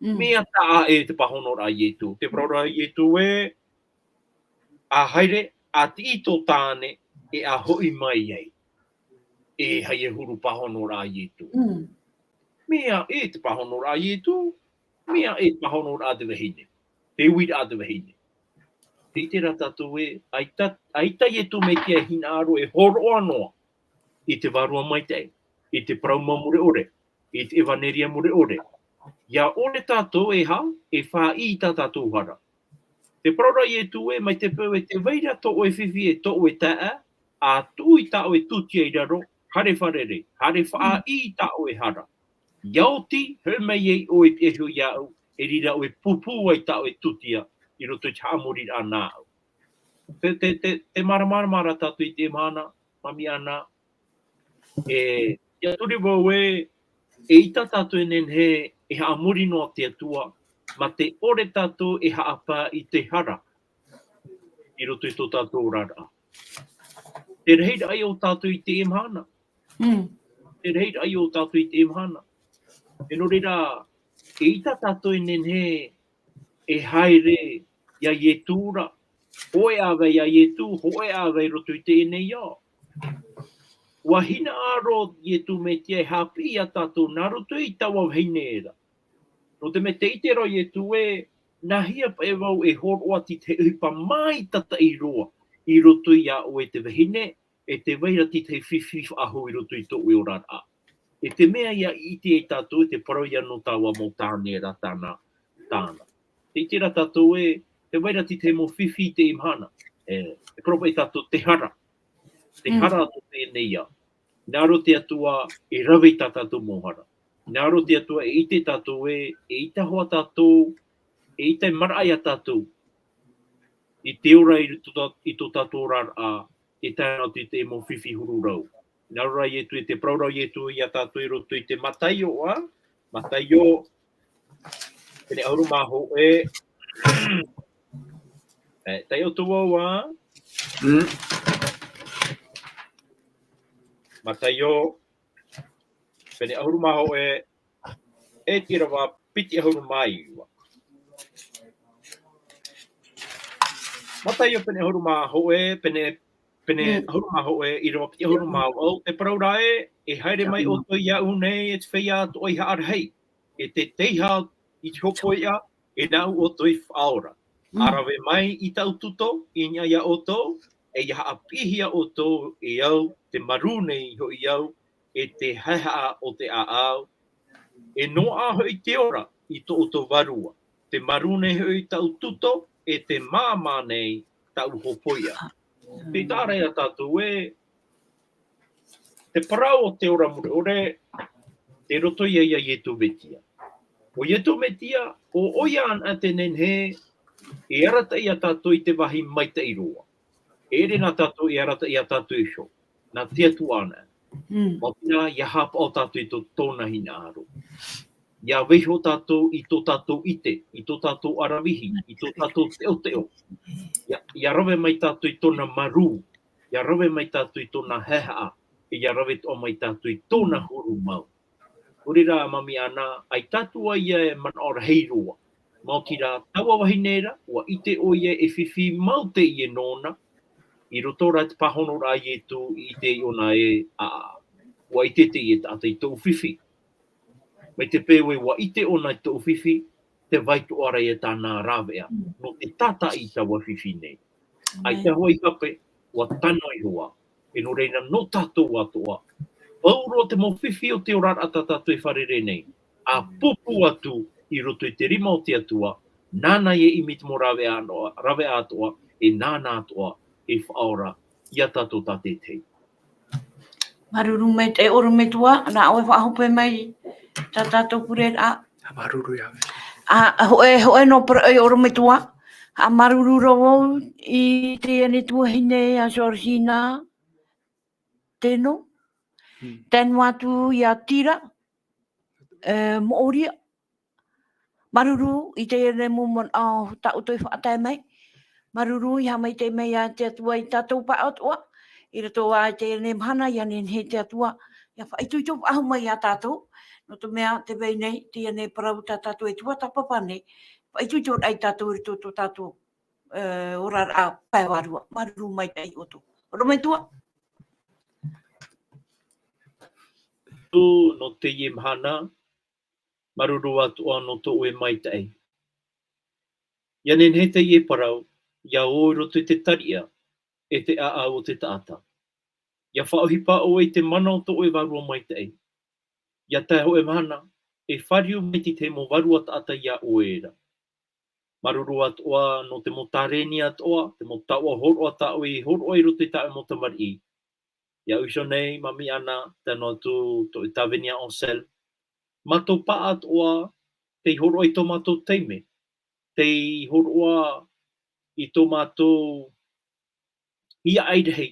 Mm. Mea taʻa ʻē te pāhonoraʻa a Ietu. Te parau ra Ietu ē, ʻa haere, ʻa tiʻi tō tāne, e ʻa hoʻi mai ai. E aha e huru pāhonoraʻa a Ietu. Mm. Mea ʻē te pāhonoraʻa a Ietu, mea ʻē te pāhonoraʻa a te vahine. Te uiraʻa a te vahine. Tē ʻite ra tātou ē, ʻaita, ʻaita Ietu Metia e hinaʻaro e hōroʻa noa i te Vārua Maitaʻi, i te parau mau mure ʻore, i te ʻevaneria mure ʻore. ʻIa ʻore tātou e hā, e fāʻi i tā tātou hara. Te parau ra Ietu ē, mai te peu e tē vai ra tō ʻoe fifi e tō ʻoe taeaʻe, ʻa tuʻu i tā ʻoe tūtia i raro, haere fārerei, haere fāʻi i tā ʻoe hara. ʻIa oti, hoʻi mai ai ʻoe i te iho iāʻu, e riro ʻoe pūpū ai tā ʻoe tūtia, i roto i te haʻamoriraʻa nāʻu. Te, te, te, te māramarama ra tātou i teie mahana, Mami Ana, e, ʻia tiʻaturi vau ē, eʻita tātou e nehenehe e haʻamori noa te Atua, mā te ʻore tātou e haʻapae i te hara, i roto i tō tātou oraraʻa. Te rahiraʻa ia o tātou i teie mahana. Mm. Te rahiraʻa ia o tātou i teie mahana. E nō reira, eʻita tātou e nehenehe e haere iā Ietu ra, hōʻē ʻāvae iā Ietu, hōʻē ʻāvae i roto i teie nei ao. ʻUa hinaʻaro Ietu Metia e haʻapiʻi iā tātou nā roto i taua vahine ra. Nō te mea tē ʻite ra Ietu ē, nā hea paʻi vau e hōroʻa i te ʻohipa maitaʻi roa i roto iā ʻoe te vahine, e tē vai ra te tahi fifi faʻahou i roto i tō ʻoe oraraʻa. E te mea ïa i ʻite ai tātou, e te parau ïa nō taua mau tāne ra tāna, tāna. Tē ʻite ra tātou ē, tē vai ra te tahi mau fifi i teie mahana. E, e parau paʻi tātou te hara. Te hara tō teie nei ao. Hinaʻaro te Atua e rave i tā tātou mau hara. Hinaʻaro te Atua e ʻite tātou ē, eʻita hoʻi tātou, eʻita e maraʻa iā tātou i te ora i tō tā-, i tō tātou oraraʻa, e tae noa atu i te mau fifi huru rau. Hinaʻaro rā Ietu, e te parau ra Ietu iā tātou i roto i te Mataio, ā? Mataio, pene ʻahuru mā hōʻē. E, taiʻo atu vau, ā? Mm. Mataio, pene ʻahuru mā hōʻē, e te ʻīrava piti ʻahuru mā iva. Mataio pene ʻahuru mā hōʻē, pene, pene Mm. ʻahuru mā hōʻē, ʻīrava piti ʻahuru mā vaʻu, te parau ra ē, e haere mai Mm. ʻoutou iāʻu nei, e te feiā atoʻa i haʻarahi, e te teiaha i te hopoiʻa, e nāʻu ʻoutou i faʻaora. Mm. ʻA rave mai i taʻu tuto, i niʻa iā ʻoutou, e ʻia haʻapiʻihia ʻoutou e au, te marū nei hoʻi au, e te haehaʻa o te ʻāʻau, e noaʻa hoʻi te ora i tō ʻoutou vārua, te marū nei hoʻi taʻu tuto, e te māmā nei taʻu hopoiʻa. Tē taʻa ra ia tātou ē, te parau o te ora mure ʻore, tei roto ia iā Ietu Metia. ʻO Ietu Metia, ʻo, ʻoia anaʻe tē nehenehe e arataʻi ia tātou i te vāhi maitaʻi roa. E ʻere nā tātou e arataʻi ia tātou iho, nā te Atua anaʻe. Mm. Maoti rā, ʻia haʻapaʻo tātou i tō, tōna hinaʻaro. ʻIa vaiiho tātou i tō tātou ʻite, i tō tātou ʻaravihi, i tō tātou teʻoteʻo. ʻIa, ʻia rave mai tātou i tōna marū, ʻia rave mai tātou i tōna haehaʻa, e ʻia rave atoʻa mai tātou i tōna huru mau. Nō reira, Mami ʻAna, ʻaita atu ā ia e manaʻo rahi roa. Maoti rā, taua vahine ra, ʻua ʻite ʻoia e fifi mau teie nōna, i roto rā i te pāhonoraʻa a Ietu i ʻite iāna ē, ʻaʻa, ʻua ʻite teie taʻata i tōʻu fifi. Mai te peu ē ʻua ʻite ʻōna i tōʻu fifi, tē vai atoʻa ra ia tāna rāveʻa, nō te tātaʻi i taua fifi nei. ʻAita hoʻi i hape, ʻua tano iho ā. E nō reira nō tātou atoʻa. Pauroa te mau fifi o te oraraʻa tā tātou e fārerei nei. ʻA pūpū atu i roto i te rima o te Atua, nāna ia ʻimi i te mau rāveʻa atoʻa, rāveʻa atoʻa, e nāna atoʻa e faʻaora ia tātou tātaʻitahi. Māuruuru maitaʻi ʻorometua, nā ʻoe faʻahope mai tā tātou pureraʻa. Māuruuru iā ʻoe. ʻA, hōʻē, hōʻē nō parau ʻorometua, ʻa māuruuru rā vau i teie nei tuahine a Georgina Teno. Mm. Tae noa atu iā Tira, e, Moʻoria. Māuruuru i teie nei mau manaʻo tā ʻoutou i faʻatae mai. Māuruuru, ʻia haʻamaitaʻi mai ia te Atua ia tātou pāʻatoʻa. I roto ā i teie nei mahana, ʻia nehenehe te Atua ʻia faʻaitoito faʻahou mai ia tātou. Nō te mea, tē vai nei teie nei parau tā tātou e tuatāpapa nei. Faʻaitoito ai tātou i roto i tō tātou, e, oraraʻa pae vārua. Māuruuru maitaʻi ʻoutou. ʻOrometua. Tū nō teie mahana, māuruuru atoʻa nō tō ʻoe maitaʻi. ʻIa nehenehe teie parau, ʻia ō i roto i te tariʻa, e te ʻāʻau o te taʻata. ʻIa faʻaʻohipa ʻoe i te mana o tō ʻoe Vārua Maitaʻi. ʻIa tae hōʻē mahana, e fāriu mai te tahi mau vārua taʻata iā ʻoe ra. Māuruuru atoʻa nō te mau tārēni atoʻa, te mau taoʻa hōroʻa tā ʻoe i hōroʻa i roto i tā ʻoe mau tamariʻi. ʻIa au iho nei, Mami ʻAna, tae noa atu tō ʻoe Tavinia Ansel. Mātou pāʻatoʻa, tei hōroʻa i tō mātou taime, tei hōroʻa i tō mātou hiaʻai rahi,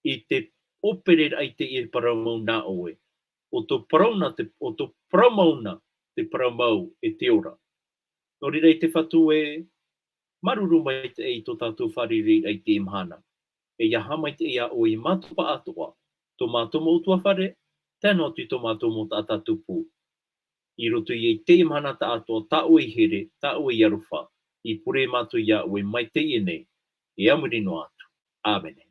i te ʻōpereraʻa i teie parau mau nā ʻoe. ʻO tō parau na te, ʻo tō parau mau na te parau mau e te ora. Nō reira e te Fatu ē, māuruuru maitaʻi i tō tātou fārereiraʻa i teie mahana. E ʻia haʻamaitaʻi iā ʻoe i mātou pāʻatoʻa, tō mātou mau ʻutuāfare, tae noa atu i tō mātou mau taʻata tupu. I roto i teie mahana tāʻatoʻa, tā ʻoe i here, tā ʻoe i aroha, i pure mātou iā ʻoe mai teie nei, e a muri noa atu. ʻĀmene.